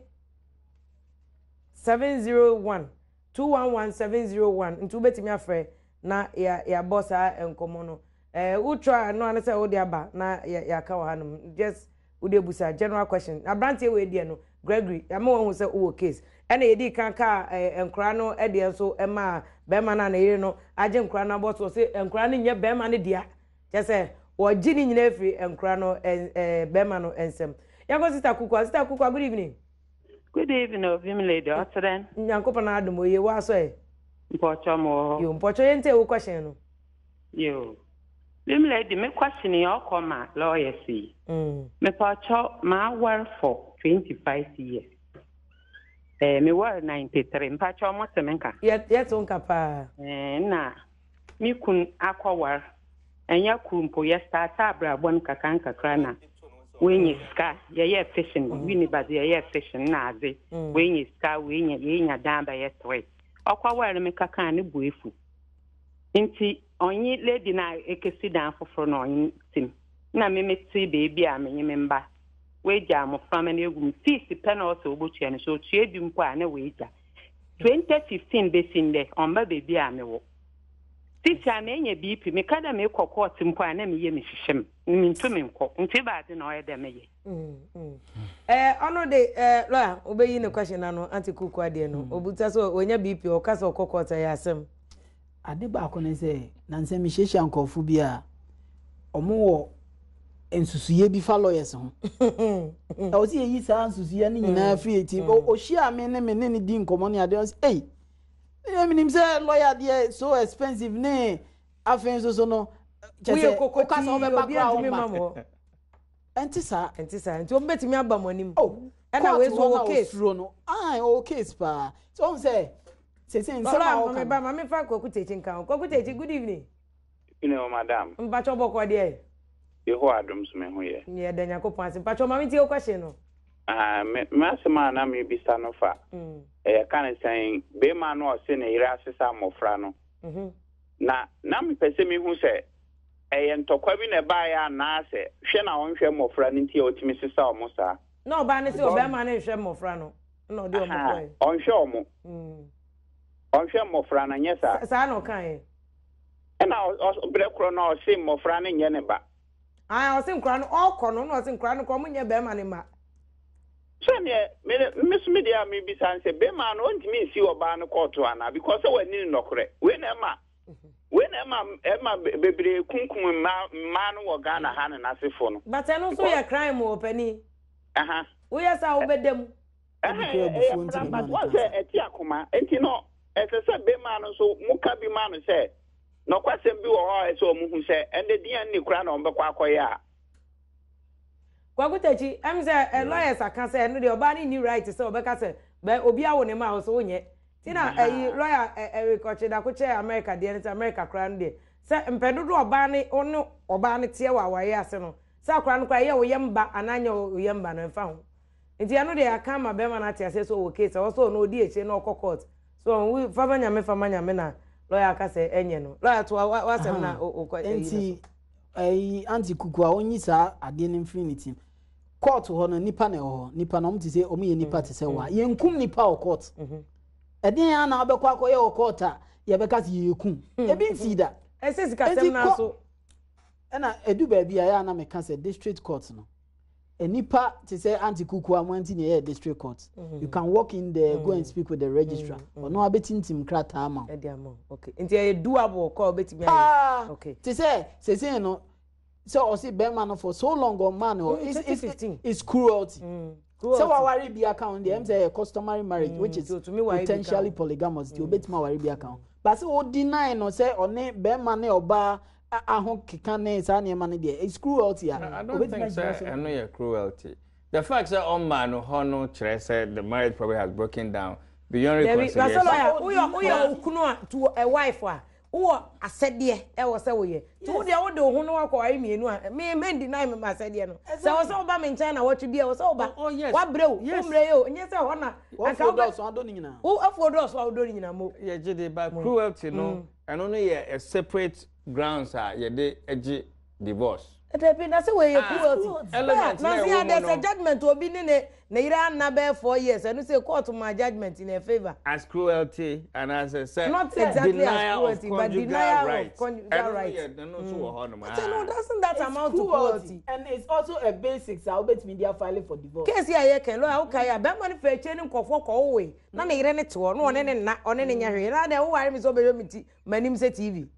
A: 701 211 701 nti wobɛtumi afrɛ na yɛabɔ saa nkɔmmɔ no. Eh, wotwa ɛno ano sɛ wode aba na yɛaka wɔ hanom. Just wode abusa general question. Aberanteɛ wei deɛ no, Gregory, ama wahu sɛ wowɔ case. Ɛna yɛdii kan kaa eh, nkora no deɛ nso maa bɛrima no a ne yere no agye nkora no abɔ so. Ɔse nkora no nyɛ bɛrima no dea. Kyɛ sɛ wɔgye ne nyinaa firi nkora no eh, bɛrima no nsam. Yɛnkɔ Sister Kukua. Sister Kukua, good evening.
D: Good evening, Ovim Lady. Ɔte dɛn?
A: Nyankopɔn adom oye, woasɔ ɛ?
D: Mpɔkyɛ mo wɔ hɔ.
A: Yo, mpɔkyɛ yɛn ntie wo question no.
D: Yo. Vim Lady, me question yi ɔkɔ ma lawyers yi. Mm. Mepɔkyɛ ma awar for 25 years. Eh, me war 93. Mpakyɛw mo te me nka?
A: Yɛ yɛte wo nka paa.
D: Eh, nna me kun akɔwar. Ɛnyɛ kor mpo, yɛ starte abrabɔ no kakra nkakra na oenya sika. Yɛyɛɛ fishing, Winneba dze yɛyɛɛ fishing na adze. Oenya sika, oenya yeenya dan bɛyɛ three. Ɔkɔwar no mekɛkaa no bo efuw. Ntsi ɔnye lady no a ekesi dan fofor no ɔnye no tse mu. Nna me metse beebi a menye me mba. Oegyaa mboframba no egu mu. Fees pɛ na ɔsɛ obotua no, sɛ otua bi mpo a na oegya. 2015 besi ndɛ, ɔmmba beebi a mowɔ. Sisi a menya BP, meka dɛ mekɔ court mpo a na me yamu hyehye me, munntum nnkɔ. Ntsi ebɛnadze na ɔyɛ dɛ meyɛ?
A: Eh, ɔno de, eh, lawyer, wobɛyi ne question ano, Auntie Kuku adeɛ no. Obuta sɛ wanya BP, ɔka sɛ ɔkɔ court ɛyɛ asɛm.
B: Ade baako ne sɛ, nnansa mihyiahyia nkurɔfo bi a wɔwɔ nsusuiɛ bi fa lawyers ho. Ɛwɔ sɛ yɛyi saa nsusuiɛ no nyinaa mm. firi yɛn ti. Mm. Ohyia me ne me ne no di nkɔmmɔ ne adeɛ ɔsɛ, ei, medeɛ menim sɛ lawyer deɛ so expensive ne afei nso so no, kyɛ sɛ woka sɛ wobɛba koraa womma. Ɛnte saa.
A: Ɛnte saa. Nti wɔn bɛtumi aba mo anim.
B: Oh,
A: ɛna wei so ɔwɔ case.
B: Osuro no. Ayi, ɔwɔ case paa. So ɔn sɛ sese nsɛm a ɔka.
A: Mama ba, mama fa Kwaku Tekyi nka ho. Kwaku Tekyi, good evening.
E: Evening o madam.
A: Mpatsɔ bɔkɔ deɛ.
E: Yehowa adom so me ho yɛ.
A: Yɛ da Nyankopɔn ase. Mpatsɔ ma me tie wo question no.
E: Ah, me m'asɛm a na mebisa no fa. Mm. Ɛyɛ ka ne sɛn, bɛrima no ɔse ne yere asesa mmɔfra no. Mm -hmm. Na na mepɛ sɛ mehu sɛ Ɛyɛ ntɔkwa bi na ɛbaeɛ anaasɛ hwɛ na ɔnhwɛ mmɔfra no nti a ɔtumi sesa wɔn saa?
A: Na ɔbaa no se ɔbarima no nhwɛ mmɔfra no na ɔde wɔn kɔe.
E: Ɔnhwɛ wɔn. Ɔnhwɛ mmɔfra no, nyɛ saa?
A: Saa na ɔkaeɛ.
E: Ɛna berɛ korɔ no ɔse mmɔfra no nyɛ ne ba.
A: Ae, ɔse nkora no ɔkɔ no na ɔse nkora no kora ɔmo nyɛ barima no mma.
E: Sɛdeɛ me me so me deɛ a mebisa ne sɛ barima no ɔntumi nsi ɔbaa no kɔɔto anaa because sɛ wanni no nɔkorɛ wei na ɛma Wei na ɛma ɛma bebree kunkum mmaa mmaa no wɔ Ghana ha ne n'asefo no.
A: But ɛno nso yɛ crime o ɔpanin. Woyɛ saa wobɛda mu.
E: Ɛyɛ mmara but wɔn sɛ ɛte akoma nti no ɛsɛ sɛ bɛma no nso mo ka bi ma no sɛ nɔkwasɛm bi wɔ hɔ a ɛsɛ wɔn hu sɛ ɛnde DNA koraa na wɔn bɛkɔ akɔyɛ a.
A: Kwaku Takyi, ɛm sɛ ɛ lawyers aka sɛ ɛno deɛ ɔbaa no nni right sɛ ɔbɛka sɛ bɛ obi awo ne ma a ɔsɛ wonyɛ. Ti na ɛyi lawyer ɛ Eric Ɔkyedako kyɛɛ America deɛ no sɛ America koraa no deɛ sɛ mpɛn dodoɔ ɔbaa ne ɔne ɔbaa no teɛ wɔ awareɛ ase no sɛ akwadaa no koraa ɛyɛ wo yam ba anaa nyɛ wo yam ba no ɛmfa ho. Nti ɛno deɛ yɛaka ama bɛrima no ate aseɛ sɛ ɔwɔ case ɛwɔ sɛ ɔno ɔdi akyire na ɔkɔ court so ɔho fa ma nyame fa ma nyame na lawyer aka sɛ ɛnyɛ no. Lawyer toa w'asɛm na ɔkɔ ɛyi no so.
B: Nti ɛyi Auntie Kuku a ɔnyi saa adeɛ no mfiri ne tirim. Court hɔ no nipa na ɛwɔ hɔ nipa na wɔn te sɛ wɔn yɛ nipa te sɛ wa mm. yɛn kum nipa wɔ court mm-hmm. ɛdeɛn ya na abɛkɔ akɔyɛ wɔ court a yɛbɛka sɛ yɛyɛ kum mm. ebi nsi da
A: ɛsɛ sikasɛm naa so
B: ɛna edu baabi a yɛ ana meka sɛ district court no nipa te sɛ anti kuku a mo anti na ɛyɛ district court mm. you can walk in there mm. go and mm. speak with the registrar ɔno mm. abɛtintim krataa ma
A: wo. ɛdi ama okay nti ɛyɛ doable kɔ ɔbɛtumi ayɛ okay
B: te sɛ sese no. sɛ ɔsi bɛrima no for so long ɔmaa no hɔ it's it's it's cruelty mm. sɛ waware bi aka ho deɛ ɛm sɛ ɛyɛ customary marriage mm. which is potentially polygamous nti obetumi aware bi aka ho but sɛ o deny no sɛ ɔne bɛrima ne ɔbaa aho keka ne saa nneɛma no deɛ it's cruelty a
C: I don't think sɛ ɛno yɛ cruelty the fact sɛ ɔmaa no hɔ no kyerɛ sɛ the marriage probably has broken down beyond reconciliation.
A: Dabi, woyɛ woyɛ okunu a to a wife a Wowɔ asɛdeɛ ɛwɔ sɛ woyɛ. Nti wo deɛ wode wo ho no akɔware mmienu a, me men deny me m'asɛdeɛ no. Sɛ ɛwɔ sɛ woba me nkyɛn nawɔtwe bi a, ɛwɔ sɛ woba.
B: Oh, yes.
A: Wabrɛ o,
B: Yes.
A: wommerɛ yɛ o, nyɛ sɛ ɛhɔ na anka
B: W'afuo
A: wobɛ
B: dɔɔso adɔ ne nyinaa.
A: Wo afuo dɔɔso a wodɔ ne nyinaa mo.
C: Yɛgye de but cruelty no ɛno no yɛ a separate grounds a yɛde gye divorce.
A: Dabi na sɛ wei yɛ
C: Ah,
A: cruelty.
C: element na
A: Nansi
C: ɛwɔ mu
A: a there's a
C: no.
A: judgement obi ne ne ne yere anna bɛyɛ 4 years ɛno sɛ court ma judgement in her favour.
C: As cruelty anaasɛ sɛ
A: Not exactly as
C: denial of
A: cruelty but
C: conjugal
A: denial of
C: right.
A: conjugal
C: Ɛno no
A: right.
C: yɛ ɛno nso wɔ hɔ nom.
A: But no,
C: Ah.
A: doesn't that
B: It's
A: amount to
B: cruelty
A: cruelty?
B: and it's also a basics a wobɛtumi de afile for divorce.
A: Case yi a yɛka yi, lawyer wokae a, bɛrima no fa akyire ne nkurɔfoɔ kɔwoe na ne yere no te hɔ na ɔne ne nna, ɔne ne nyɛ hwee. Na adɛn woware me sɛ wobɛhwɛ me ti m'anim sɛ TV?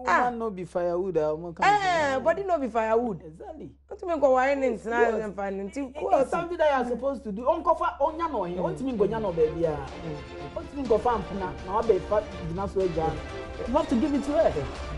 B: Ah. Woman no be firewood a wɔn ka.
A: Eh, body no be firewood.
B: Exactly.
A: Ntumi nkɔware ne ntena mfa ne nti
B: cruelty. It's something that you are supposed to do. Ɔnkɔfa ɔnya na ɔhe, ɔntumi nkɔnya na ɔbaabi a. Ɔntumi nkɔfa mpena na wabɛfa gyina so agya. You have to give it to her.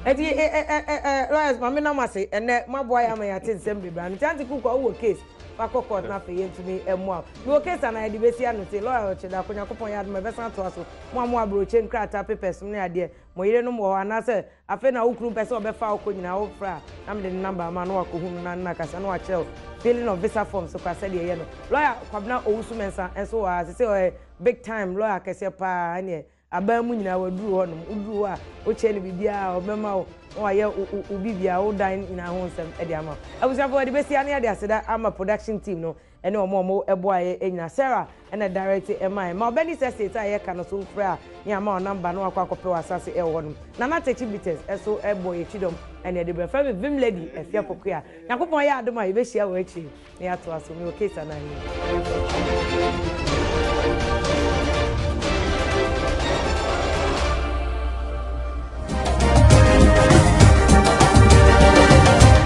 A: Eti ɛ ɛ ɛ ɛ lawyers maame nam ase ɛnɛ mo aboa yɛ ama yɛate nsɛm bebree ano nti Aunty Kuku a wowɔ case. Fa kɔ court na afei yɛntumi mmoa wo. Mewɔ case a na yɛde bɛsi ano sei, lawyer ɔkyɛ da ko Nyankopɔn yɛ adom a yɛbɛsan atoa so. Mo a mowɔ abrokye nkrataa, papers nom ne adeɛ, mo yerenom wɔ hɔ anaasɛ afei na wo kunu pɛ sɛ ɔbɛfa wo kɔ nyinaa wofrɛ a na mede ne number ama na wakɔhu no na ne no akasa na wakyerɛ wo filling of visa forms koraa sɛdeɛ ɛyɛ no. Lawyer Kwabena Owusu Mensah nso wɔ ha, seesei ɔyɛ big time lawyer kɛseɛ paa ɛneɛ Aban mu nyinaa waduru hɔ nom. Woduru hɔ a, wokyerɛ no biribiara a, ɔbɛma wo na wayɛ wo wo biribiara, wo dan nyinaa ho nsɛm de ama wo. Abusuafoɔ, yɛde bɛsi ha na yɛde aseda ama production team no ne wɔn a wɔboaeɛ nyinaa. Sarah na direct maeɛ. Ma Ɔbɛnis Estate a yɛreka no so wofrɛ a, ne yɛama wo number na wakɔ akɔpɛ w'asase wɔ hɔ nom. Nana Takyi Bitters nso bɔ yɛn kyidɔm na yɛde brɛ. Frɛ me Vim Lady Afia Pokuaa. Nyankopɔn yɛ adom a, yɛbɛhyia wɔ akyire na yɛatoa so. Mewɔ case anaa?